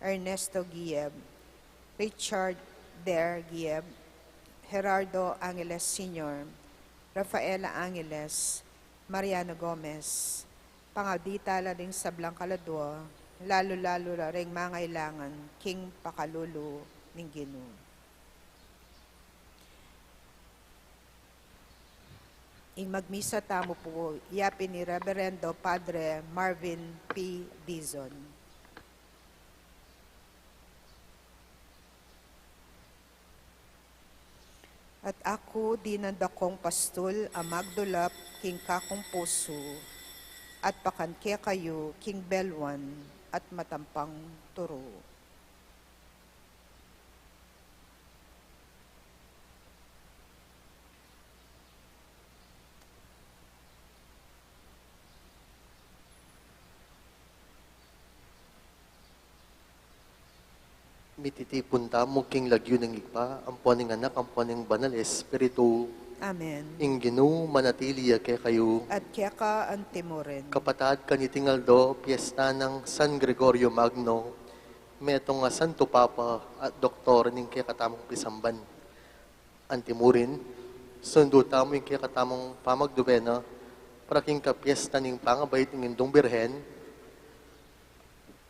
Ernesto Gieb, Richard Der Gieb, Gerardo Angeles Senior, Rafaela Angeles, Mariano Gomez, pangabitala ring sablang kaladua, lalu-lalu la ring mangailangan king pakalulu ning Ginu. Ing magmisa tamu pu, yapin ni Reverendo Padre Marvin P. Dizon. At aku dinan dakong pastul a magdulap king kakung pusu, at pakan kekayu king beluan at matampang turu. Mititipun tamu king lagyu ning Ibpa, ampo ning Anak, ampo ning Banal Espiritu. Amen. Ing Ginu manatili ya kekayu. At keka antimurin. Kapatad, kaniting aldo, piesta nang San Gregorio Magno, metung a Santo Papa at doktor ning kekatamung pisamban. Antimurin, sundu tamu ing kekatamung pamagdubena para king kapiesta ning pangabait ning Indung Birhen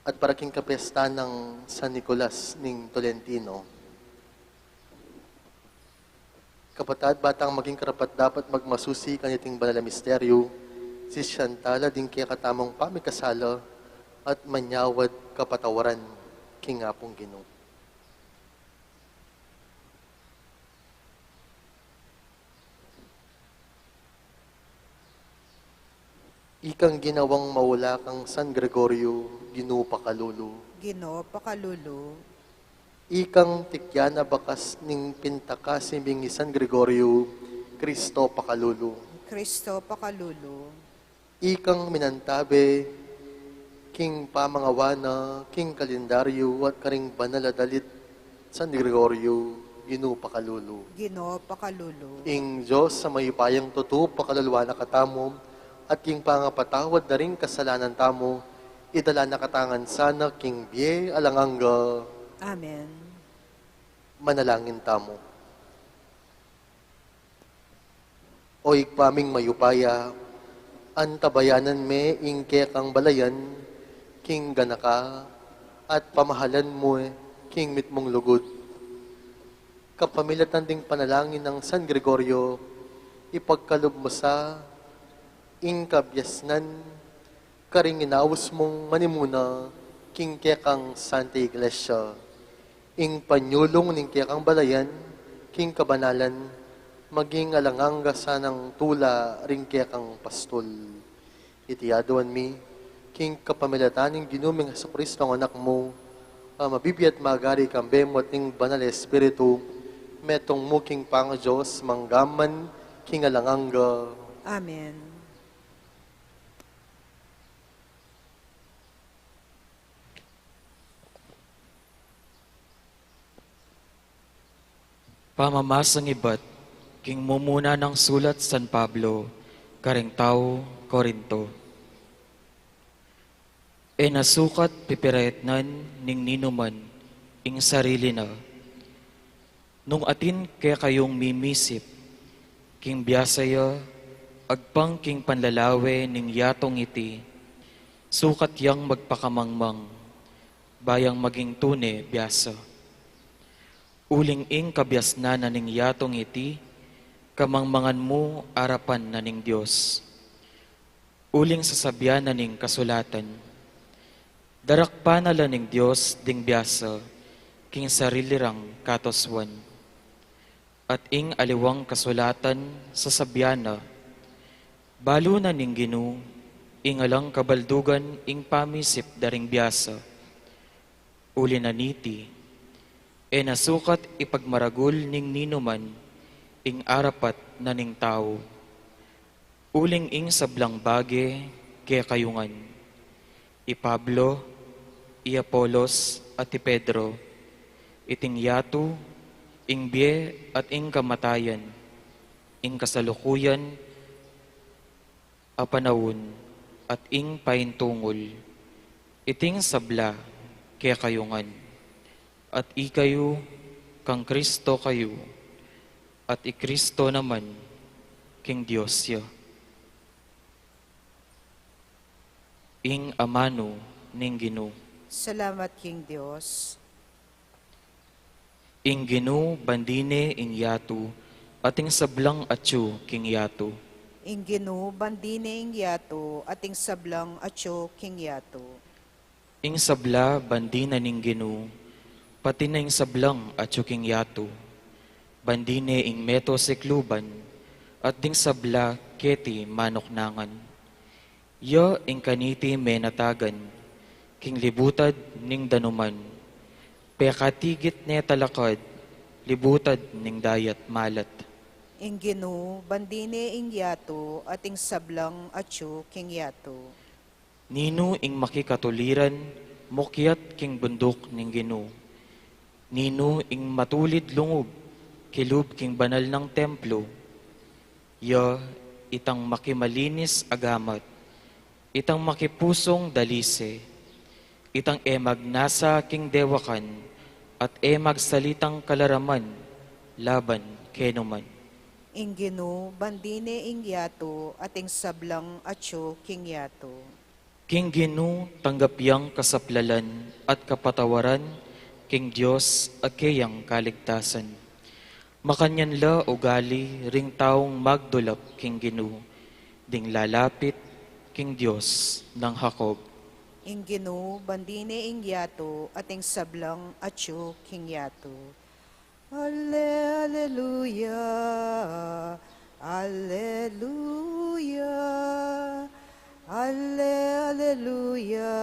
at para king kapiesta nang San Nicolas ning Tolentino. Kapatad, ba tang maging karapat-dapat magmasusi kaniting banal a misteryu, sisian tala ding kekatamung pamikasala at manyawad kapatawaran king Apung Ginu. Ikang ginawang maula kang San Gregorio, Ginu pakalulu. Ginu pakalulu. Ikang tikyan a bakas ning pintakasimbing i San Gregorio, Kristo pakalulu. Kristo pakalulu. Ikang minantabe king pamangawa na king kalendaryu at karing banal a dalit San Gregorio, Ginu pakalulu. Ginu pakalulu. Ing Dios a mayupayang tutu pakaluluan na katamu, at king pangapatawad na ring kasalanan tamu, idala na katamu ngan sana king bie alang angga. Amen. Manalangin tamu. O Ibpa ming mayupaya, antabayanan me ing kekang balayan king ganaka at pamahalan mu king mitmung lugud. Kapamilatan ding panalangin nang San Gregorio, ipagkalub mu sa ing kabiasnan karing inaus mung manimuna king kekang Santa Iglesia. Ing panyulung ning kekang balayan king kabanalan, maging alang angga sanang tula ring kekang pastul. Iti aduan mi King kapamilatan ning Ginu ming Jesucristo, Anak mu, a mabibie at magari kambe mu at ning Banal Espiritu, metung mu king pangaDios, mangga man king alang angga. Amen. Pamamasang ibat king mumuna nang sulat San Pablo karing tau Corinto. E na sukat pipiraitnan ning ninuman ing sarili na. Nung atin kekayung mimisip king biasa ya agpang king panlalawe ning yatung iti, sukat yang magpakamangmang, ba yang maging tune biasa. Uling ing kabiasnan na ning yatung iti, kamangmangan mu arapan na ning Dios. Uling sasabian na ning kasulatan, darakpan na la ning Dios ding biasa king sarili rang katuswan. At ing aliwang kasulatan sasabian na, balu na ning Ginu ing alang kabaldugan ing pamisip da ring biasa. Uli na niti, e na sukat ipagmaragul ning ninuman ing arapat na ning tau. Uling ing sablang bage kekayu ngan, i Pablo, i Apolos, at i Pedro, iting yatu, ing bie at ing kamatayan, ing kasalukuyan a panaun, at ing paintungul, iting sabla kekayu ngan, at ikayu kang Kristo kayu, at i Kristo naman king Dios ya. Ing amanu ning Ginu. Salamat king Dios. Ing Ginu bandi ne ing yatu at ing sablang atyu king yatu. Ing Ginu bandi ne ing yatu at ing sablang atyu king yatu. Ing sabla bandi na ning Ginu, pati na ing sablang atyu king yatu. Bandi ne ing meto sikluban at ding sabla keti manuknangan. Ya ing kaniti menatagan king libutad ning danuman. Pekatigit ne talakad libutad ning dayat malat. Ing Ginu bandi ne ing yatu at ing sablang atyu king yatu. Ninu ing makikatuliran mukyat king bunduk ning Ginu? Ninu ing matulid lungub kilub king banal nang templo? Ya itang makimalinis a gamat, itang makipusung dalise, itang e magnasa king dewakan at e magsalitang kalaraman laban kenuman. Ing Ginu bandi ne ing yatu at ing sablang atyu king yatu. King Ginu tanggap yang kasaplalan at kapatawaran king Dios a keyang kaligtasan. Makanyan la ugali ring taung magdulap king Ginu, ding lalapit king Dios nang Jacob. Ing Ginu bandi ne ing yatu at ing sablang atyu king yatu. Ale, aleluya, aleluya, ale, aleluya,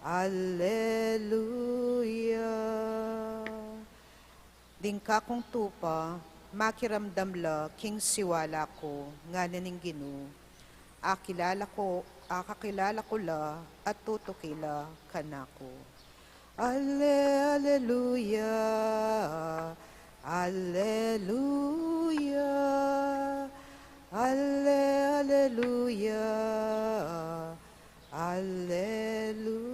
aleluya. Ding kakung tupa, makiramdam la king siwala ku, ngana ning Ginu. Akilala ku, akakilala ku la, at tutuki la kanaku. Ale, aleluya, aleluya, ale, aleluya, aleluya.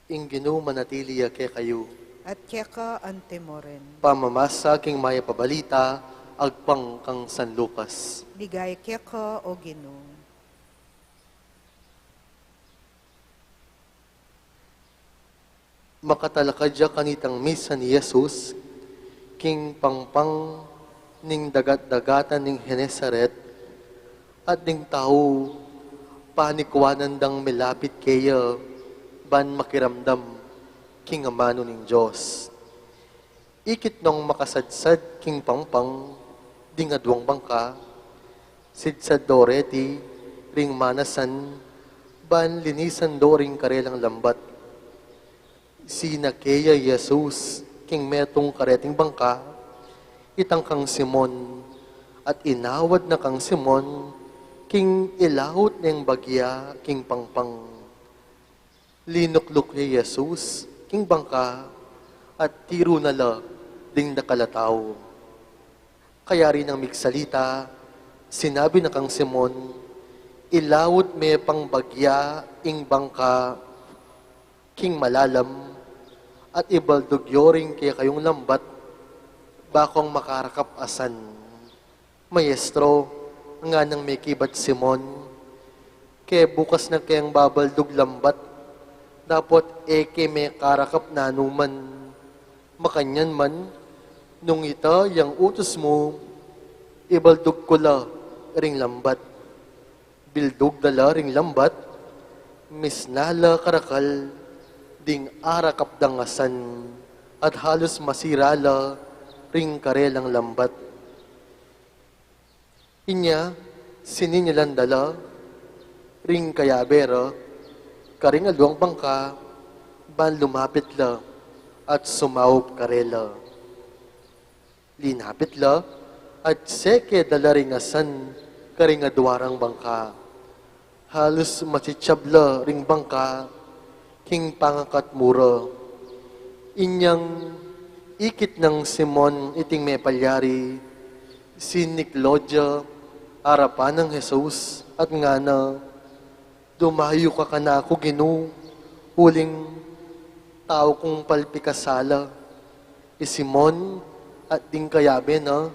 Ing Ginu manatili ya kekayu. At keka antimurin. Pamamasa king Mayap a Balita agpang kang San Lucas. Ligaya keka, o Ginu. Makatalakad ya kanitang misan i Jesus king pangpang ning dagat-dagatan ning Genesaret, at ding tau panikuanan dang milapit keya ban makiramdam king amanu ning Dios. Ikit nong makasadsad king pangpang ding aduang bangka, Sidsad do reti ring manasan, ban linisan do ring karelang lambat. Sinake ya i Jesus king metung kareting bangka, itang kang Simon, at inawad na kang Simon king ilaut neng bagya king pangpang. Linukluk ya i Jesus king bangka at tiru na la ding dakal a tau. Kayari nang migsalita, sinabi na kang Simon, "Ilaut me pang bagya ing bangka king malalam, at ibaldug yo ring kekayung lambat, bakong makarakap asan." "Maestro," nganang mekibat Simon, "ke bukas na keng babaldug lambat, dapot e ke mekarakap nanuman. Makanyan man, nung ita yang utus mu, ibaldug ku la ring lambat." Bildug da la ring lambat, misna la karakal ding arakap dang asan, at halus masira la ring karelang lambat. Inya, sininyalan da la ring kayabe ra karing aluang bangka, ban lumapit la at sumaup karela. Linapit la, at seke da la ring asan karing aduarang bangka. Halus masitsab la ring bangka king pangakatmu ra. Inyang ikit nang Simon iting mepalyari, siniklo ya arapan nang Jesus at ngana, "Dumayu ka kanaku, Ginu, uling tau kung palpikasala." I Simon at ding kayabe na,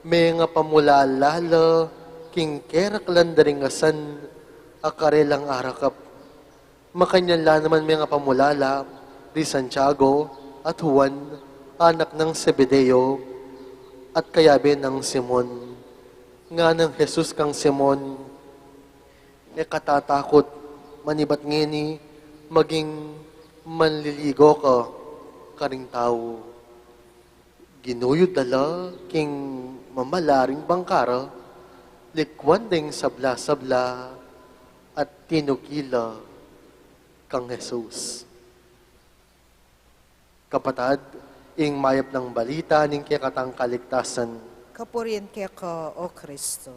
mengapamulala la king keraklan da ring asan a karelang arakap. Makanyan la naman mengapamulala di Santiago at Juan, anak nang Zebedeo, at kayabe nang Simon. Nganang Jesus kang Simon, "E ka tatakut, manibat ngeni maging manliligaw ka karing tau." Ginuyud da la king mamala ring bangka ra, likwan deng sabla-sabla, at tinuki la kang Jesus. Kapatad, ing mayap nang balita ning kekatang kaligtasan. Kapurian keka, O Kristo.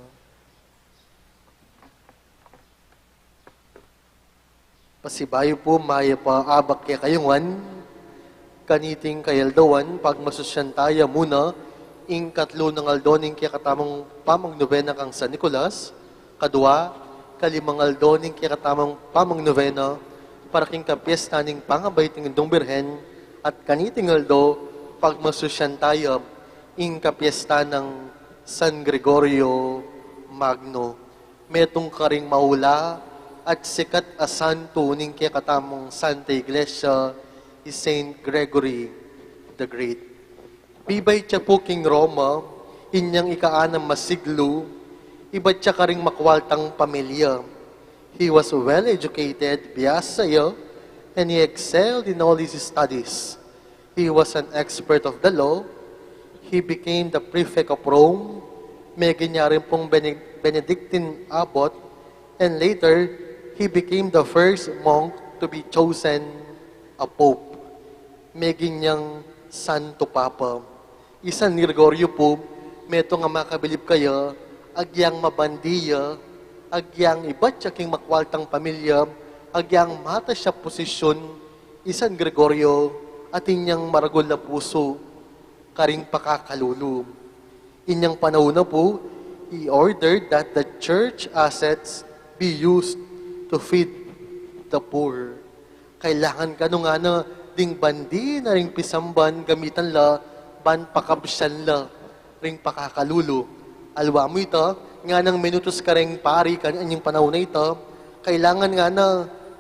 Pasibayu pu, mayap a abak kekayu ngan. Kaniting kayaldoan, pagmasusyan taya muna ing katlu nang aldo ning kekatamung pamagnobena kang San Nicolas, kadua, kalimang aldo ning kekatamung pamagnobena para king kapiesta ning pangabait ning Indung Birhen, at kaniting aldo, pagmasusyan taya ing kapiesta nang San Gregorio Magno. Metung karing maula at sikat a santo ning kekatamung Santa Iglesia, i Saint Gregory the Great. Bibait ya pu king Roma, inyang ika-anam a siglo, ibat ya karing makwaltang pamilya. He was well educated, biasa ya, and he excelled in all his studies. He was an expert of the law. He became the prefect of Rome. Meging ya rin pung Bene-, Benedictine abbot, and later, he became the first monk to be chosen a pope. Meging yang Santo Papa. I San Gregorio pu, metung a makabilib kaya, agyang mabandi ya, agyang ibat ya king makwaltang pamilya, agyang matas ya posisyun, i San Gregorio, atin yang maragul a pusu karing pakakalulu. Inyang panaun na pu, he ordered that the church assets be used to feed the poor. Kailangan kanu ngana ding bandi na ring pisamban gamitan la ban pakabsyan la ring pakakalulu. Aliwa mu ita, nganang minutus karing pari kan inyang panaun a ita, kailangan ngana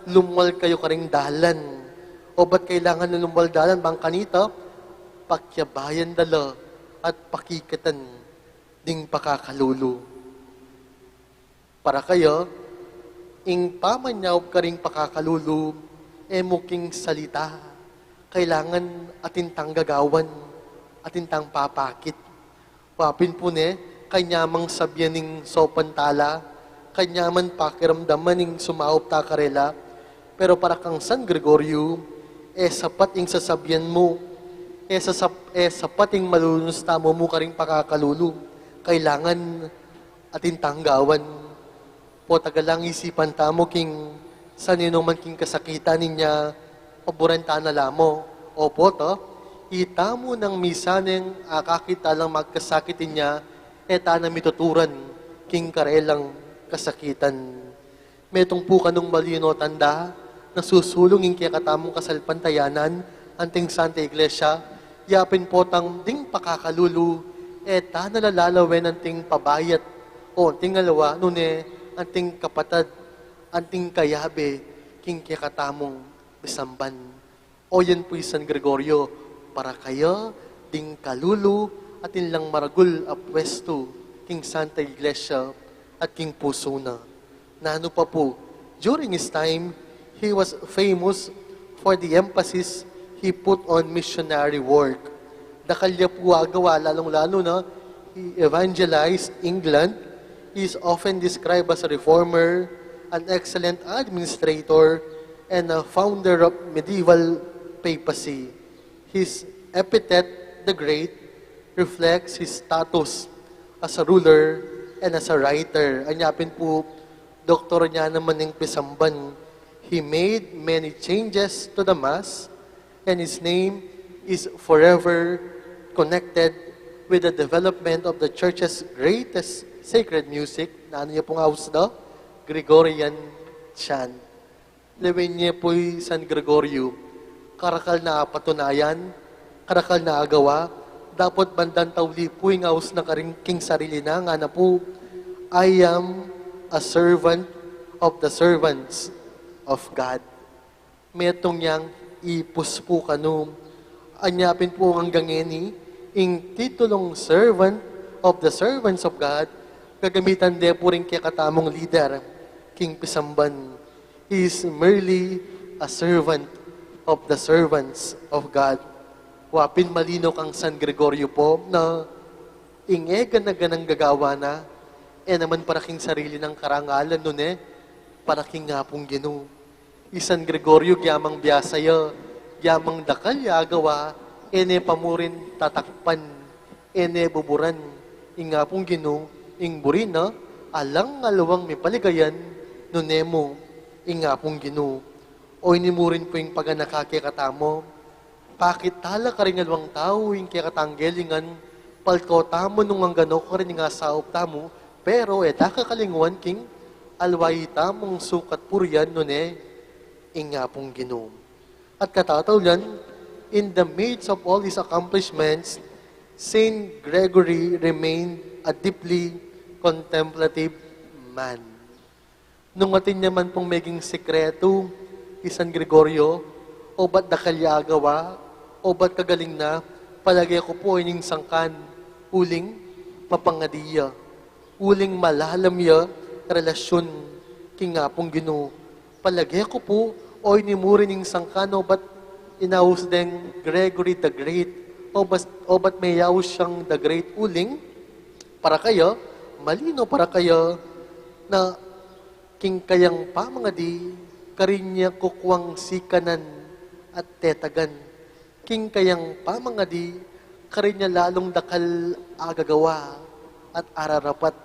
lumwal kayu karing dalan. O bat kailangan na lumwal dalan bang kanita, pakyabayan da la at pakikatan ding pakakalulu. Para kaya, ing pamanyaup karing pakakalulu, e mu king salita. Kailangan atin tang gagawan, atin tang papakit. Wa pin pu ne, Kanya mang sabian ing sopan tala, kanya mang pakiramdaman ing sumaup ta karela, pero para kang San Gregorio, e sapat ing sasabian mu, e, sasap-, e sapat ing malulunus tamu mu karing pakakalulu. Kailangan atin tang gawan. Potang alang isipan tamu king saninu man king kasakitan inya, paburan ta na la mu. Opo, ta, itamu nang misaneng akakit talang magkasakit inya, e ta na mituturan king karelang kasakitan. Metung pu kanung malino tanda, na susulung ing kekatamung kasalpantayanan, anting Santa Iglesia, yapin potang ding pakakalulu, e ta na lalawen anting pabayat, o anting aliwa, nune anting kapatad, anting kayabe, king kekatamung misamban. O yan pu i San Gregorio, para kaya ding kalulu atin lang maragul a puestu king Santa Iglesia at king pusu na. Nanu pa pu, during his time, he was famous for the emphasis he put on missionary work. Dakal ya pu agawa, lalung-lalu na, he evangelized England. He is often described as a reformer, an excellent administrator, and a founder of medieval papacy. His epithet, the Great, reflects his status as a ruler and as a writer. Anya pin pu, doktor nya naman ing pisamban. He made many changes to the Mass, and his name is forever connected with the development of the Church's greatest sacred music. Nanu ya pung aus da? Gregorian chant. Lawen ye pu i San Gregorio, karakal na apatunayan, karakal na agawa, dapot bandan tauli pu ing aus na karin king sarili na, ngana pu, "I am a servant of the servants of God." Metung yang ipus pu kanu. Anya pin pu anggang ngeni, ing titulung servant of the servants of God, gagamitan de pu ring kekatamung lider king pisamban. He is merely a servant of the servants of God. Wa pin malino kang San Gregorio pu na ing e gana-ganang gagawa na, e naman para king sarili nang karangalan, nune para king Apung Ginu. I San Gregorio, gyamang biasa ya, gyamang dakal ya agawa, e ne pa murin tatakpan, e ne buburan ing Apung Ginu, ing buri na alang aliwang mipaligayan, nune mu ing Apung Ginu. O ini murin pu ing paganaka kekatamu, pakit tala karing aliwang tau ing kekatang gelingan, palko tamu nung anggano karin ing asaup tamu, pero e ta kakalingwan king aliwa itamung sukat purian, nune ing Apung Ginu. At katataulan, in the midst of all his accomplishments, Saint Gregory remained a deeply contemplative man. Nung atin ya man pung meging sekretu i San Gregorio, obat dakal ya agawa, obat kagaling na, palage ku pu ini ing sangkan, uling mapangadi ya, uling malalam ya relasyun king Apung Ginu. Palage ku pu, o ini mu rin ing sangkan, obat inaus deng Gregory the Great, obat, obat meyaus yang the Great, uling para kaya, malino para kaya, na king kayang pamangadi, karin ya kukuang sikanan at tetagan. King kayang pamangadi, karin ya lalung dakal agagawa at ararapat.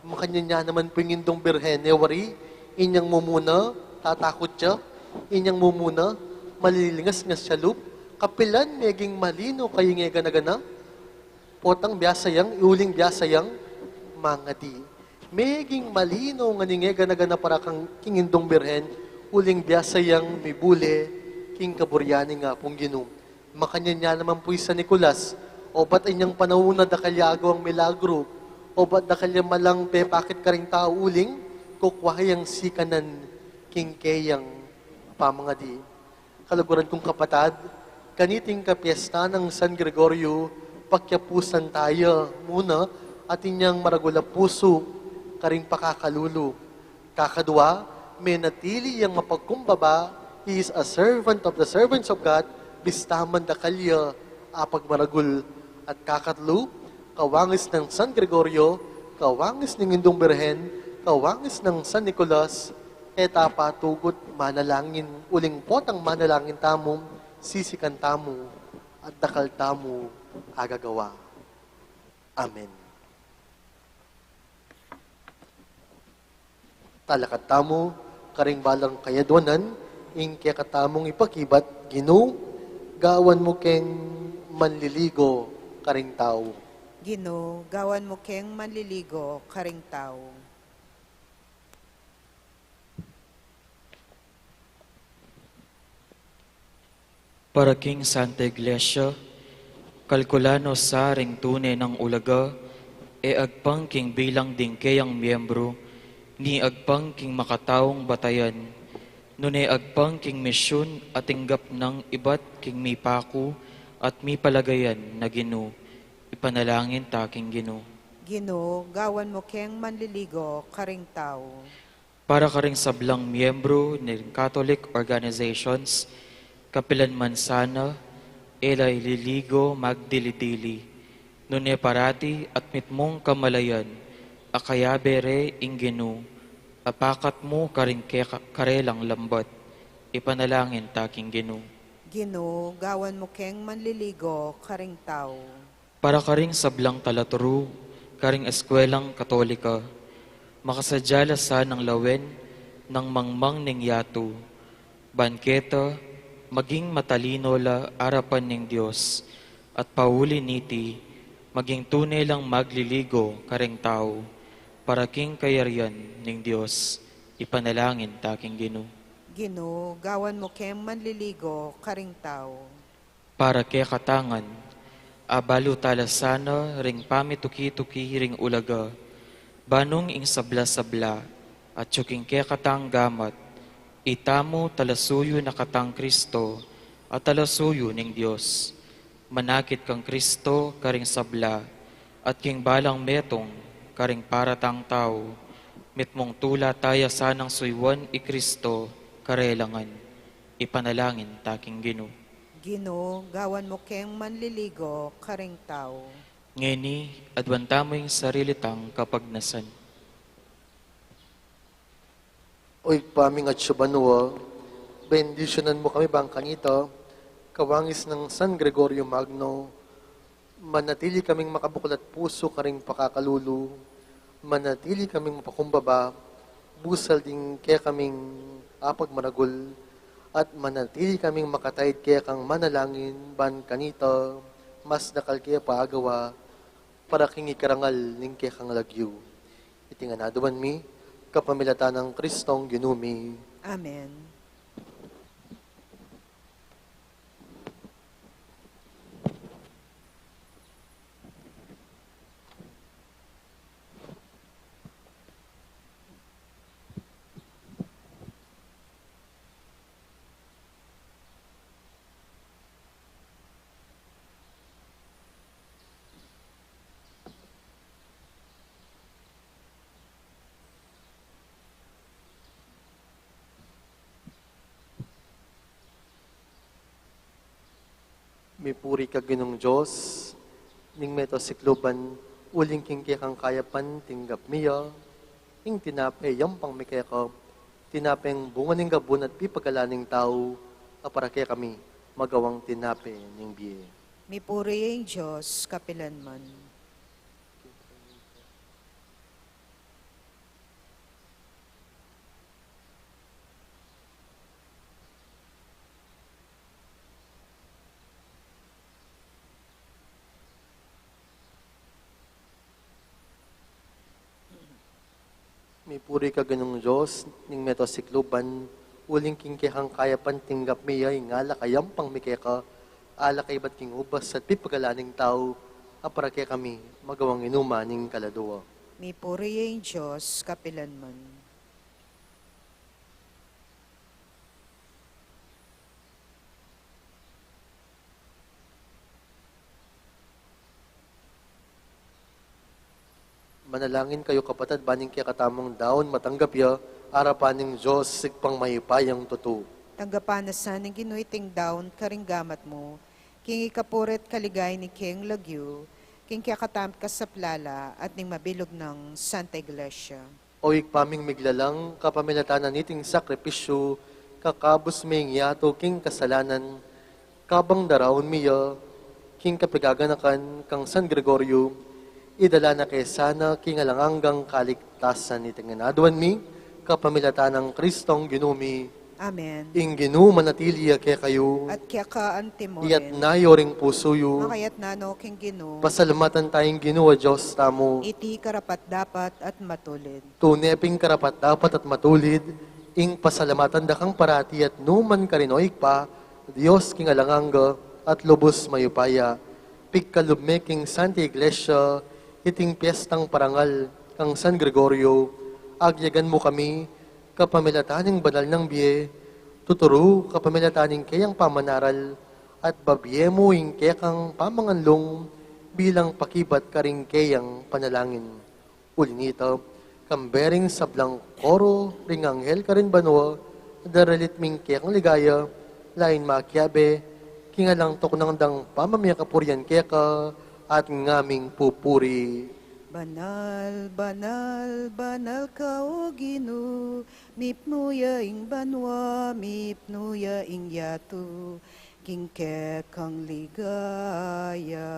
Makanyan ya naman pu ing Indung Birhen, e wari, inyang mumuna, tatakut ya, inyang mumuna, malilingas-ngas ya lub, kapilan meging malino kaya ing e gana-gana, potang biasa yang, uling biasa yang mangadi. Meging malino ngan ing e gana-gana para kang king Indung Birhen, uling biasa yang mibule king kaburian ning Apung Ginu. Makanyan ya naman pu i San Nicolas, obat inyang panaun na dakal ya agawang milagru, obat dakal ya malang pepakit karing tau, uling kukua yang sikanan king keyang pamangadi. Kaluguran kung kapatad, kaniting kapiesta nang San Gregorio, pakyapusan taya muna atin yang maragul a pusu karing pakakalulu. Kakadua, menatili yang mapagkumbaba, he is a servant of the servants of God, bista man dakal ya apagmaragul. At kakatlu, kawangis nang San Gregorio, kawangis ning Indung Birhen, kawangis nang San Nicolas, e ta patugut manalangin, uling potang manalangin tamu, sisikan tamu, at dakal tamu agagawa. Amen. Talakad tamu karing balang kayadwanan, ing kekatamung ipakibat, Ginu, gawan mu keng manliligo karing tau. Ginu, gawan mu keng manliligo karing tau. Para king Santa Iglesia, kalkulan no sa ring tune nang ulaga, e agpang king bilang ding keyang miyembru, ni agpang king makataung batayan, nune agpang king misyun a tinggap nang ibat king mipaku at mipalagayan na Ginu, ipanalangin ta king Ginu. Ginu, gawan mu keng manliligo karing tau. Para karing sablang miyembru ning Catholic organizations, kapilan man sana, e la ililigo magdili-dili, nune parati at mitmung kamalayan, a kayabe re ing Ginu, apakat mu karing keka-, karelang lambat, ipanalangin ta king Ginu. Ginu, gawan mu keng manliligo karing tau. Para karing sablang talaturu karing Eskwelang Katolika, makasadya la sanang lawen nang mangmang ning yatu, ban keta maging matalino la arapan ning Dios, at pauli niti, maging tune lang magliligo karing tau, para king kayarian ning Dios, ipanalangin ta king Ginu. Ginu, gawan mu keng manliligo karing tau. Para kekatang ngan, abalu tala sana ring pamituki-tuki ring ulaga, banung ing sabla-sabla, atyu king kekatang gamat, itamu talasuyu na katang Kristo, at talasuyu ning Dios. Manakit kang Kristo karing sabla, at king balang metung karing paratang tau, mitmung tula taya sanang suyuan i Kristo karelang ngan. Ipanalangin ta king Ginu. Ginu, gawan mu keng manliligo karing tau. Ngeni, aduan tamu ing sarili tang kapagnasan. O Ibpa ming atsu banua, bendisyunan mu kami bang kanita, kawangis nang San Gregorio Magno, manatili kaming makabuklat pusu karing pakakalulu, manatili kaming mapakumbaba, busal ding kekaming apagmaragul, at manatili kaming makataid kekang manalangin ban kanita, mas dakal ke pa agawa, para king ikarangal ning kekang lagyu. Iti ngan aduan mi, kapamilatan nang Kristong Ginu mi. Amen. Mipuri ka Ginung Dios, ning meto sikluban, uling king kekang kayapan tinggap mi ya, ing tinape yampang mi keka, tinapeng bunga ning gabun at pipagalan ning tau, a para kekami, magawang tinape ning bie. Mipuri ing Dios, kapilan man. Mipuri ka Ginung Dios, ning meto sikluban, uling king kekang kayapan tinggap mi ya ing alak a yampang mi keka, alak a ibat king ubas at pipagalan ning tau, a para kekami, magawang inuman ning kaladua. Mipuri ing Dios, kapilan man. Manalangin kayu, kapatad, ban ing kekatamung daun matanggap ya arapan ning Dios Ibpang mayupayang tutu. Tanggapan na sa ning Ginu iting daun karing gamat mu, king ikapuri't kaligayan ning keyang lagyu, King kekatamung kasaplalan at ning mabilug nang Santa Iglesia. O Ibpa ming miglalang, kapamilatan na niting sakripisyu, kakabus me ing yatu king kasalanan, kabang daraun mi ya king kapaganakan kang San Gregorio, idala na ke sana king alang anggang kaligtasan. Iting aduan mi, kapamilatan nang Kristong Ginu mi. Amen. Ing Ginu manatili ya kekayu. At keka antimurin. Iyatas yu ring pusu yu. Makayatas no king Ginu. Pasalamatan taya ing Ginu a Dios tamu. Iti karapat-dapat at matulid. Tune pin karapat-dapat at matulid, ing pasalamatan da kang parati at nukarin man, o Ibpa, Dios king alang angga at lubus mayupaya. Pigkalub me king Santa Iglesia iting piestang parangal kang San Gregorio, agyagan mu kami kapamilatan ning banal nang bie, tuturu kapamilatan ning keyang pamanaral, at babie mu ing kekang pamanganlung bilang pakibat karing keyang panalangin. Uli na nita, kambe ring sablang koro ring anghel karin banua, daralit mi ing kekang ligaya, lain makiabe king alang tuknang dang pamamie kapurian keka at ngaming pupuri. Banal, banal, banal ka, o Ginu, mipnu ya ing banua, mipnu ya ing yatu king kekang ligaya.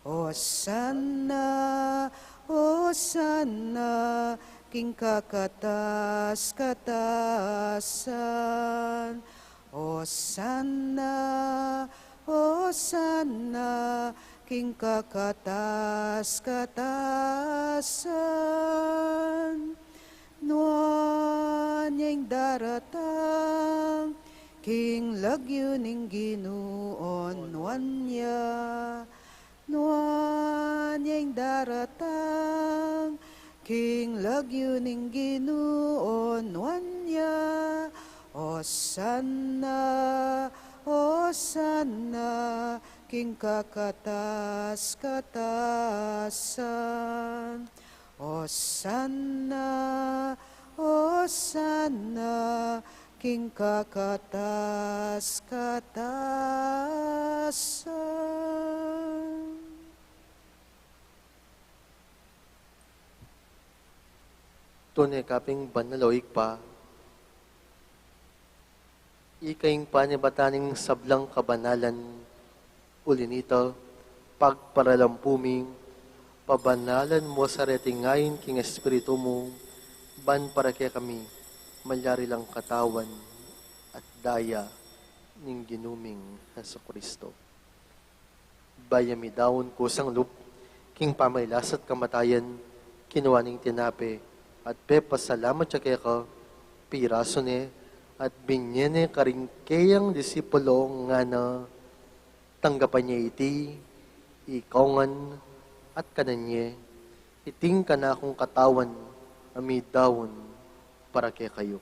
Hosanna, Hosanna king kakatas-katasan. Hosanna, Hosanna king kakatas-katasan. Nuan ya ing daratang king lagyu ning Ginu, o nuan ya. Nuan ya ing daratang king lagyu ning Ginu, o nuan ya. Hosanna, Hosanna king kakatas-katasan. Hosanna, Hosanna king kakatas-katasan. Tune ka pin banal, o Ibpa. Ika ing panibatan ning sablang kabanalan. Uli na nita, pagparalampu mi, pabanalan mu sa reting ain king Espiritu mu, ban para kekami malyari lang katawan at daya ning Ginu ming Jesucristo. Bayu ya midaun kusang lub king pamaglasat kamatayan, kinua ne ing tinape at pepasalamat ya keka, pirasu ne at binye ne karing keyang disipulo, ngana: Tanggapan ye iti ikayu ngan at kanan ye, iti ing kanakung katawan a midaun para kekayu.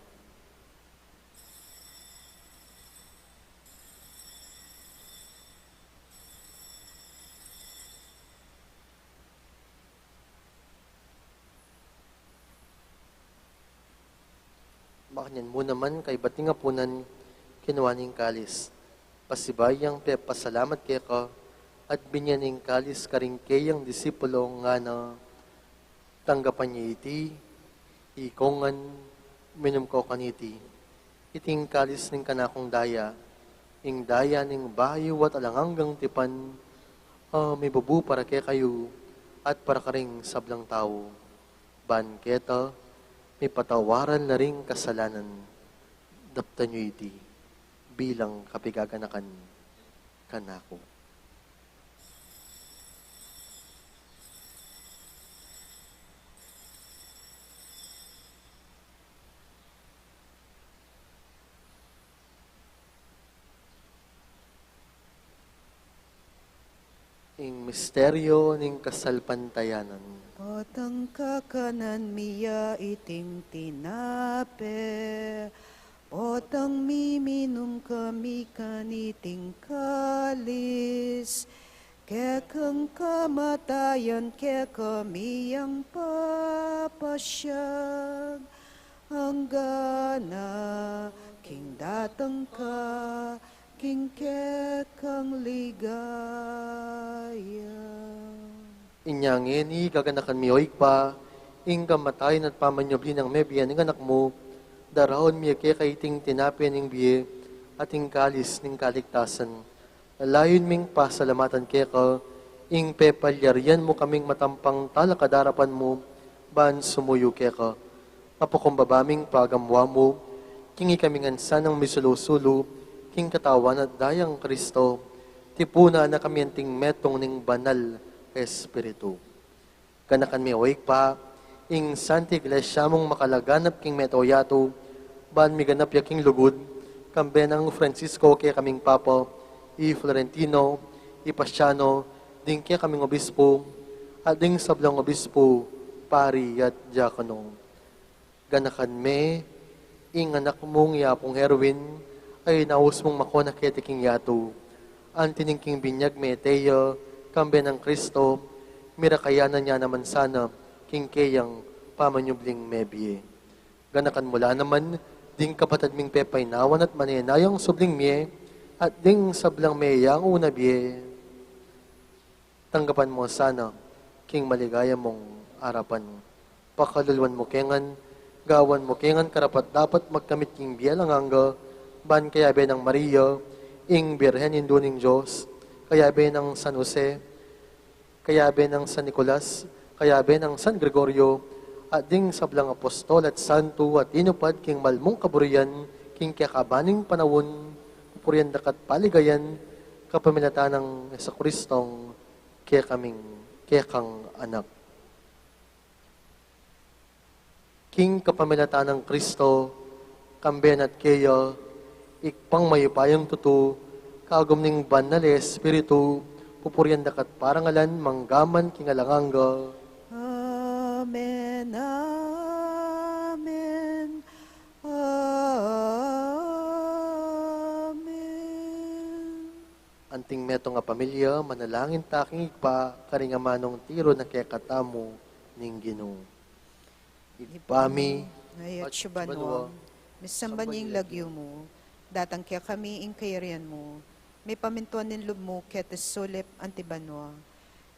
Makanyan mu naman kaybat ning apunan, kinua ne ing kalis, pasibayu yang pepasalamat keka at binye ne ing kalis karing keyang disipulo, ngana: Tanggapan ye iti ikayu ngan, minum kayu kaniti, iti ing kalis ning kanakung daya, ing daya ning bayu at alang anggang tipan, a mibubu para kekayu at para karing sablang tau, ban keta mipatawaran la ring kasalanan. Daptan yu iti bilang kapaganakan kanaku. Ing misteryo ning kasalpantayanan. Potang kakanan mi ya iting tinape, potang miminum kami kaniting kalis, kekang kamatayan kekami yang papasyag, anggana king datang ka king kekang ligaya. Inya ngeni, gaganakan mi, o Ibpa, ing kamatayan at pamanyubli nang mebie ning Anak mu, daraun mi keka iting tinape ning bie at ing kalis ning kaligtasan. Layun ming pasalamatan keka ing pepalyarian mu kaming matampang talakad king arapan mu ban sumuyu keka. Mapakumbaba ming pagamuan mu king ikami ngan sanang misulu-sulu king katawan at dayang Kristo, tipunan na kami anting metung ning Banal a Espiritu. Ganakan mi, o Ibpa, ing Santa Iglesia mung makalaganap king mabilug a yatu, ban miganap ya king lugud, kambe nang Francisco kekaming Papa, i Florentino, i Paciano, ding kekaming obispo, at ding sablang obispo, pari at diakono. Ganakan me ing anak mung i Apung Erwin, a inaus mung makona keti king yatu. Anti ning king binyag mete ya, kambe nang Kristo, mirakayanan ya naman sana king keyang pamanyubling mebie. Ganakan mu la naman ding kapatad ming pepaynawan at manenayang subling mie, at ding sablang meyang una bie. Tanggapan mu sana king maligaya mung arapan. Pakaluluan mu ke ngan, gawan mu ke ngan karapat-dapat magkamit king bie alang angga, ban kayabe nang Maria, ing Birhen Indu ning Dios, kayabe nang San Jose, kayabe nang San Nicolas, kayabe nang San Gregorio, at ding sablang apostol at santo a tinupad king mal mung kaburian king kekaban ning panaun, pupurian daka at paligayan, kapamilatan nang Jesucristong kekaming, kekang Anak. King kapamilatan nang Kristo, kambe na at keya, Ibpang mayupayang tutu, kagum ning Banal a Espiritu, pupurian daka at parangalan, mangga man king alang angga. Amen, amen, amen. Anting metung a pamilya, manalangin ta king Ibpa, karing amanung tiru na kekatamu ning Ginu. Ibpa mi, atsu ka banua, misamban ya ing lagyu mu, datang kekami ing kayarian mu, mipamintuan ing lub mu keti sulip anti banua.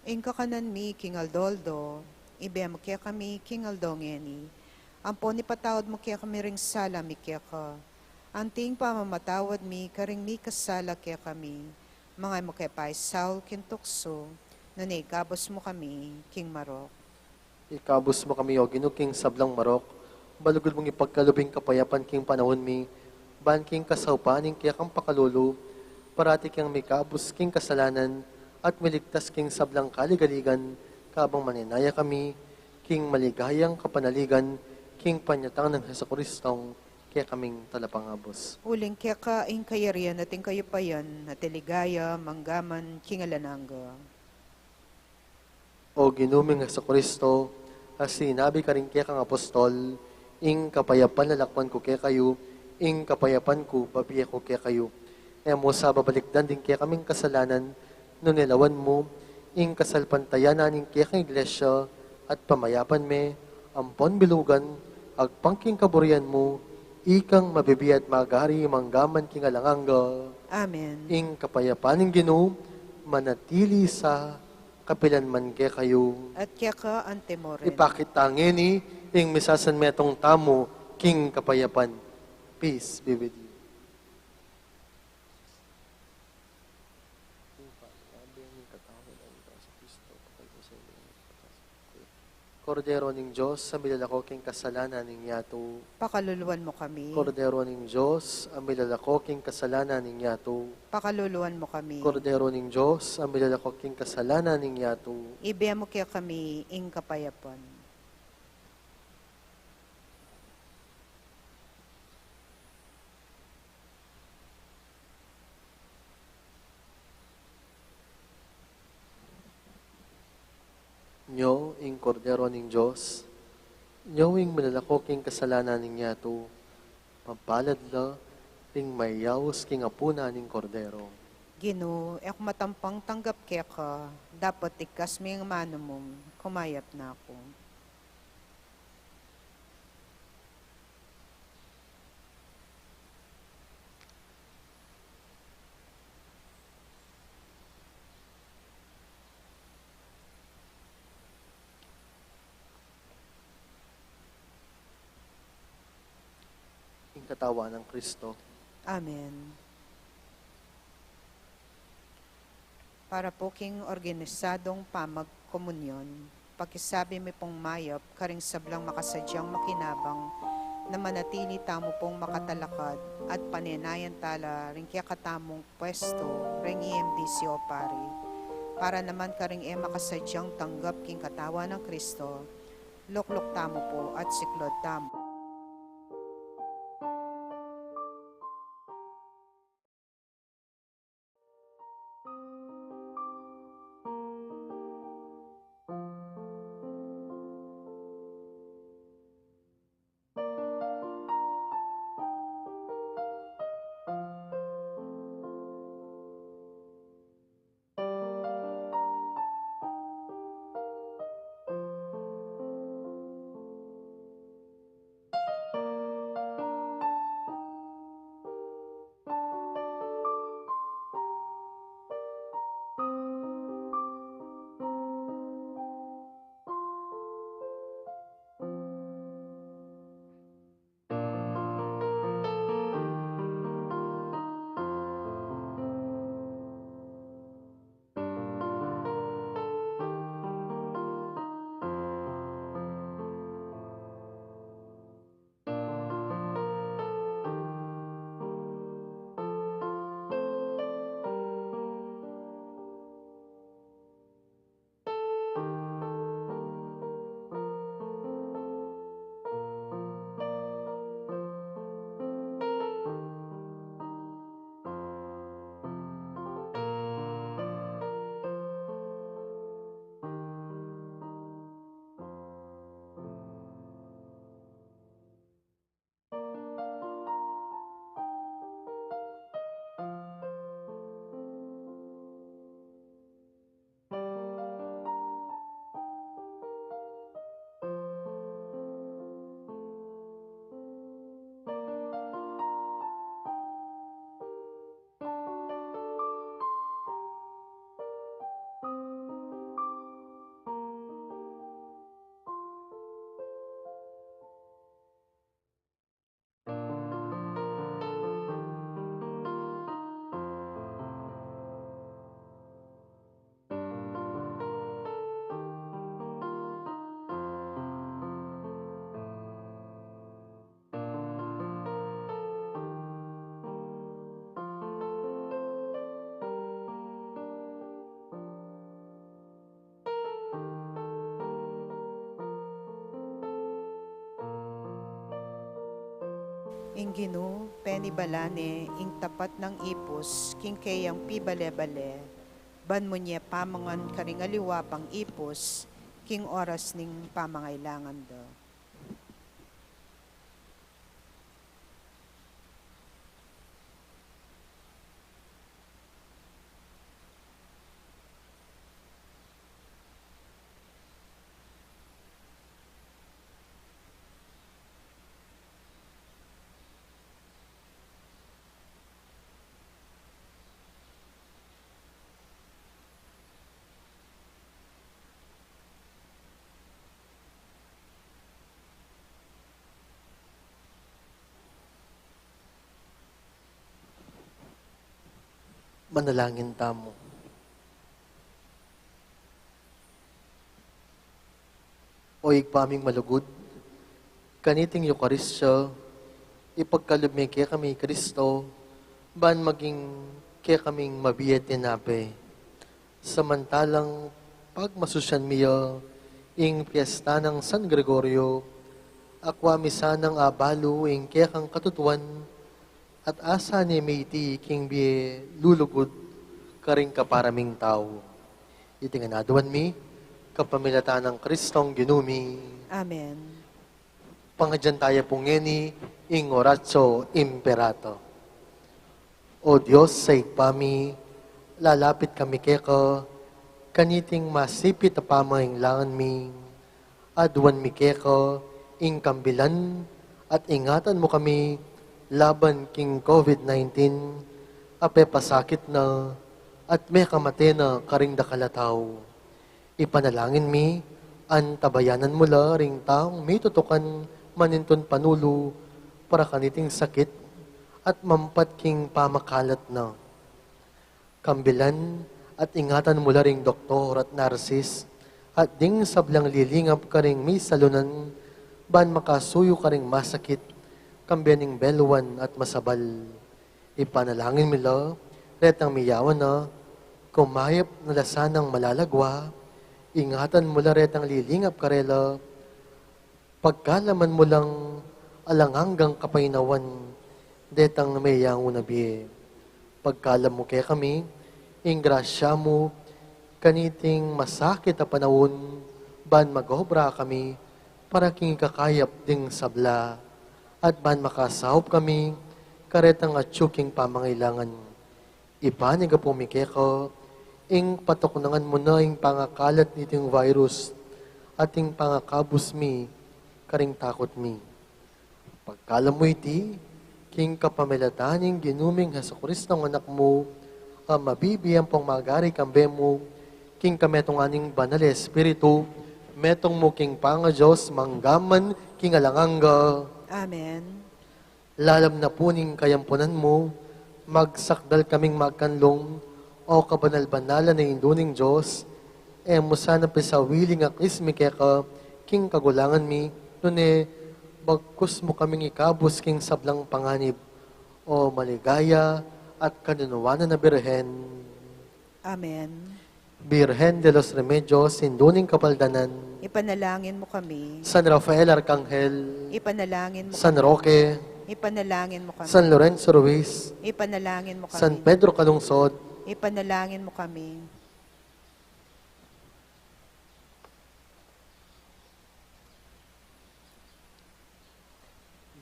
Ing kakanan mi king aldo-aldo, ibie mu kekami king aldo ngeni. Ampon ipatawad mu kekami ring sala mi keka, anti ing pamamatawad mi karing mikasala kekami. Manga e mu ke paisaul king tuksu, nune ikabus mu kami king marok. Ikabus mu kami, O Ginu, king sablang marok, balugud mung ipagkalub ing kapayapan king panaun mi, ban king kasaupan ning kekang pakalulu, parati keng mikabus king kasalanan, at miligtas king sablang kaligaligan, kabang manenaya kami king maligayang kapanaligan, king panyatang nang Jesucristong kekaming Talapangabus. Uling keka ing kayarian at ing kayupayan, at ing ligaya, mangga man king alang angga. O Ginu ming Jesucristo, a sinabi karing kekang apostol, ing kapayapan lalakwan ku kekayu, ing kapayapan ku babie ku kekayu. E mu sa babalikdan ding kekaming kasalanan, nune lawan mu ing kasalpantayanan ning kekang Iglesia, at pamayapan me, ampon bilugan, agpang king kaburian mu, ikang mabibie at magari mangga man king alang angga. Amen. Ing kapayapan ning Ginu, manatili sa kapilan man kekayu. At keka anti murin. Ipakit ta ngeni ing misasanmetung tamu king kapayapan. Peace be with you. Kordero ning Dios, a milalako king kasalanan ning yatu. Pakaluluan mu kami. Kordero ning Dios, a milalako king kasalanan ning yatu. Pakaluluan mu kami. Kordero ning Dios, a milalako king kasalanan ning yatu. Ibie mu kekami ing kapayapan. Nyo ing Kordero ning Dios, nyo ing milalako king kasalanan ning yatu, mapalad la ring mayaus king apunan ning Kordero. Ginu, e ku matampang tanggap keka, dapot ikkas mu ing amanu mu, kumayap na ku. Katawan ng Kristo. Amen. Para po king organisadong pamagkomunyon, pakisabi mi pong mayap karing sablang makasadyang makinabang na manatili tamu pong makatalakad at panenayan tala ring kekatamung pwestu ring E M D C o pari. Para naman karing e makasadyang tanggap king katawan ng Kristo, lukluk tamu po at siklod tamu. Ing Ginu, penibala ne ing tapat nang ipus king keyang pibale-bale, ban munye pamangan karing aliwa pang ipus king oras ning pamangailangan da. Manalangin tamu. O Ibpa ming malugud, kaniting Eukaristia, ipagkalub me kekami i Kristo, ban maging kekaming mabie tinape. Samantalang pagmasusyan mi ya ing piesta nang San Gregorio, akua mi sanang abalu ing kekang katutuan, at asa ne mi iti king bie lulugud karing kapara ming tau. Iti ngan aduan mi, kapamilatan nang Kristong Ginu mi. Amen. Pangadyan taya pu ngeni ing Oratio Imperata. O Dios a Ibpa mi, lalapit kami keka, kaniting masipit a pamaingalan mi, aduan mi keka ing kambilan at ingatan mu kami laban king COVID nineteen a pepasakit na at mekamate na karing dakal a tau. Ipanalangin mi, antabayanan mu la ring taung mitutukan manintun panulu, para kaniting sakit at mampat king pamakalat na. Kambilan at ingatan mu la ring doktor at narsis at ding sablang lilingap karing misalunan ban makasuyu karing masakit, kambe ning belwan at masabal. Ipanalangin mi la retang miyawan na, kumayap na la sanang malalagwa, ingatan mu la retang lilingap karela, pagkalaman mu lang alang anggang kapaynawan detang meyangu na bie. Pagkalam mu kekami ing grasya mu kaniting masakit a panaun, ban mag-obra kami para king ikakayap ding sabla, at ban makasaup kami karetang atyu king pamangailangan. Ipanyawad pu mi keka ing patuknangan mu na ing pangakalat niting virus at ing pangakabus mi karing takut mi. Pagkalam mu iti king kapamilatan ning Ginu ming Jesucristo a Anak mu, a mabibie ampong magari kambe mu king kametungan ning Banal a Espiritu, metung mu king pangaDios mangga man king alang angga. Amen. Lalam na pu ning kayampunan mu, magsakdal kaming magkanlung, O kabanal-banalan a Indu ning Dios, e mu sana pisawili ing akis mi keka king kagulangan mi, nune bagkus mu kaming ikabus king sablang panganib, O maligaya at kaninuanan a Birhen. Amen. Birhen de los Remedios, Indu ning Kapaldanan, ipanalangin mu kami. San Rafael Arkanghel, ipanalangin mu kami. San Roque, ipanalangin mu kami. San Lorenzo Ruiz, ipanalangin mu kami. San Pedro Calungsod, ipanalangin mu kami.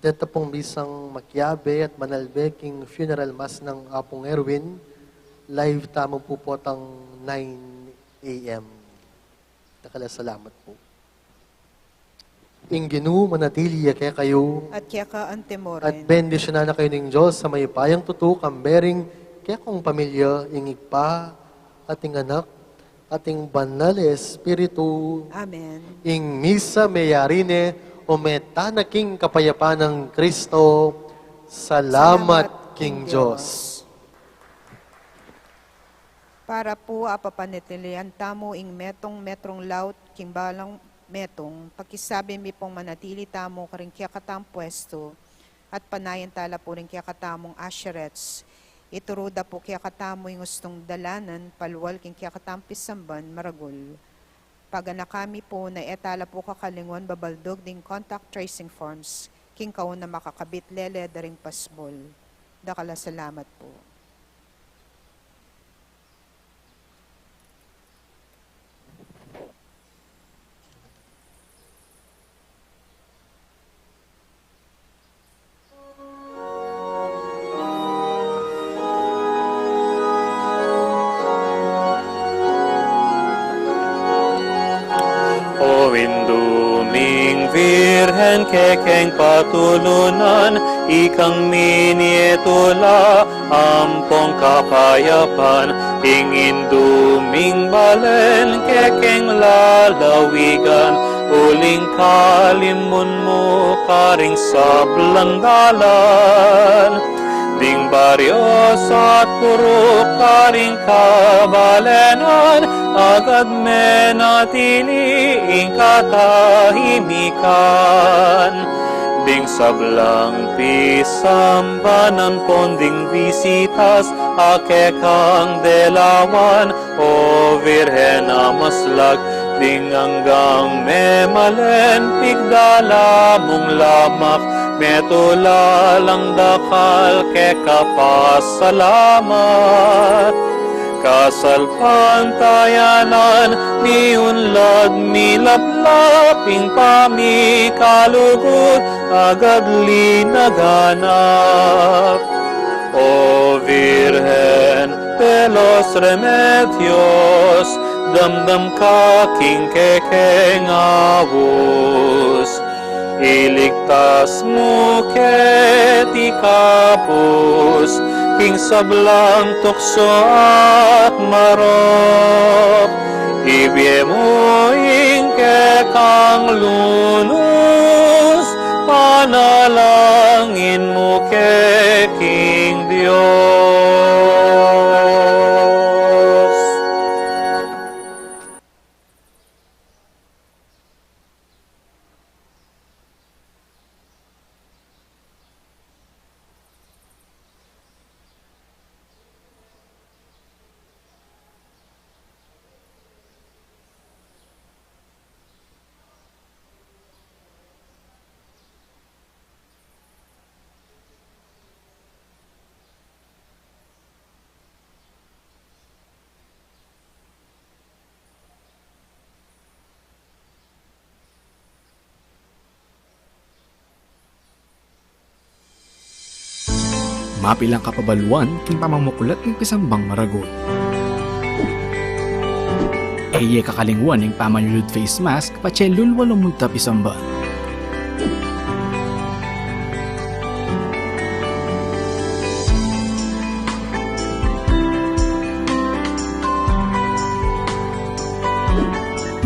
Deta pung misang makiabe at manalbe king funeral mass nang Apung Erwin, live tamu pu potang nine A M. Dakal a salamat pu. Ing Ginu manatili ya kekayu. At keka anti mu rin. At bendisyunan na kayu ning Dios a mayupayang tutu, kambe ring kekong pamilya, ing Ibpa, at ing Anak, at ing Banal a Espiritu. Amen. Ing misa meyari ne, o meta na king kapayapan nang Kristo. Salamat king Dios. Para pu a papanatilian tamu ing metung-metung laut king balang metung, pakisabi mi pung manatili tamu karing kekatamung pwestu, at panayan tala pu ring kekatamung usherettes. Ituru da pu kekatamu ing ustung dalanan, palual king kekatamung pisamban maragul. Paganaka mi pu na e tala pu kakalingwan babaldug ding contact tracing forms, king kauna makakabit lele da ring pasbul. Dakal a salamat pu. O Indu ming Virgen, kekeng patulunan, ikang minie tula ampong kapayapan, ing Indu ming balen kekeng lalawigan, uling kalimun mu karing sablang dalan. Ding baryo at purok karing kabalenan, agad menatili ing katahimikan. Ding sablang pisamban ampon ding bisitas a kekang delawan, O Virgen a maslag, ding anggang memalen pigdala mung lamak, metula lang dakal keka pasalamat. Kasalpantayanan, miunlad milaplap ing pamikalugud, agad linaganap. O Virgen de los Remedios, damdam ka king kekeng aus. Iligtas mu ke, ikabus king sablang tuksu at marok. Ibie mu ing kekang lunus, panalangin Mapilan kapabaluan king pamamuklat ning pisambang maragul. E ye kakalingwan ing pamanyulud face mask patse lulwa lumunta pisamban.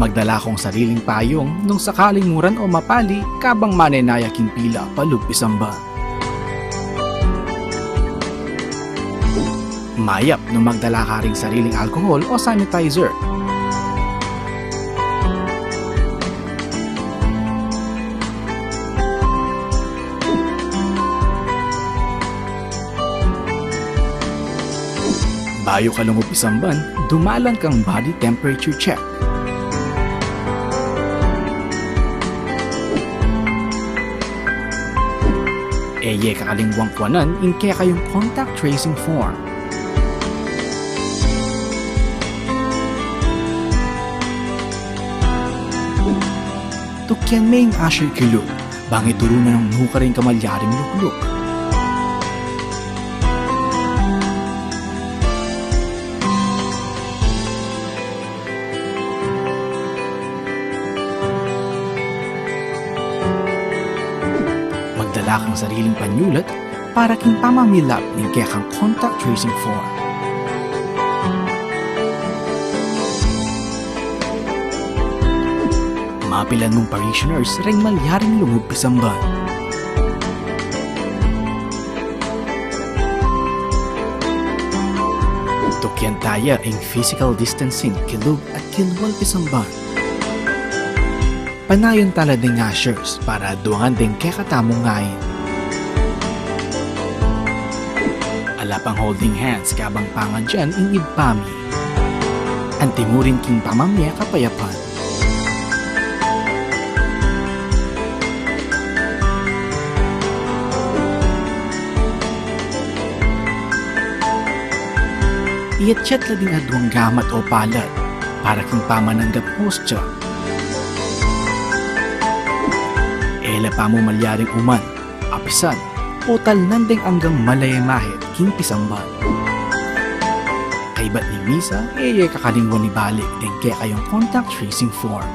Magdala kong sariling payung nung sakaling muran o mapali kabang manenaya king pila palub pisamban. Mayap nung magdala ka ring sariling alcohol o sanitizer. Bayu ka lungub pisamban, dumalan kang body temperature check. E ye kakalingwan kuanan ing kekayung contact tracing form. Tukyan me ing usher kilub, bang ituru na nung nukarin ka malyaring lukluk. Magdala kang sariling panyulat para king pamamilap ning kekang contact tracing form. Mapilan mung parishioners ring malyaring lungub pisamban. Tukyan taya ing physical distancing kilub at kilwal pisamban. Panayan tala ding ushers para duangan ding kekatamung ngain. Ala pang holding hands kabang pangadyan ing ibpa mi. Anti mu rin king pamamye kapayapan. Iyatsyat la ding aduang gamat o palad para king pamananggap hostya. E la pa mu malyaring uman, apisan, o talnan deng anggang malaya mahit king pisamban. Kaybat ning misa, e ye kakalingwan ibalik deng kekayung contact tracing form.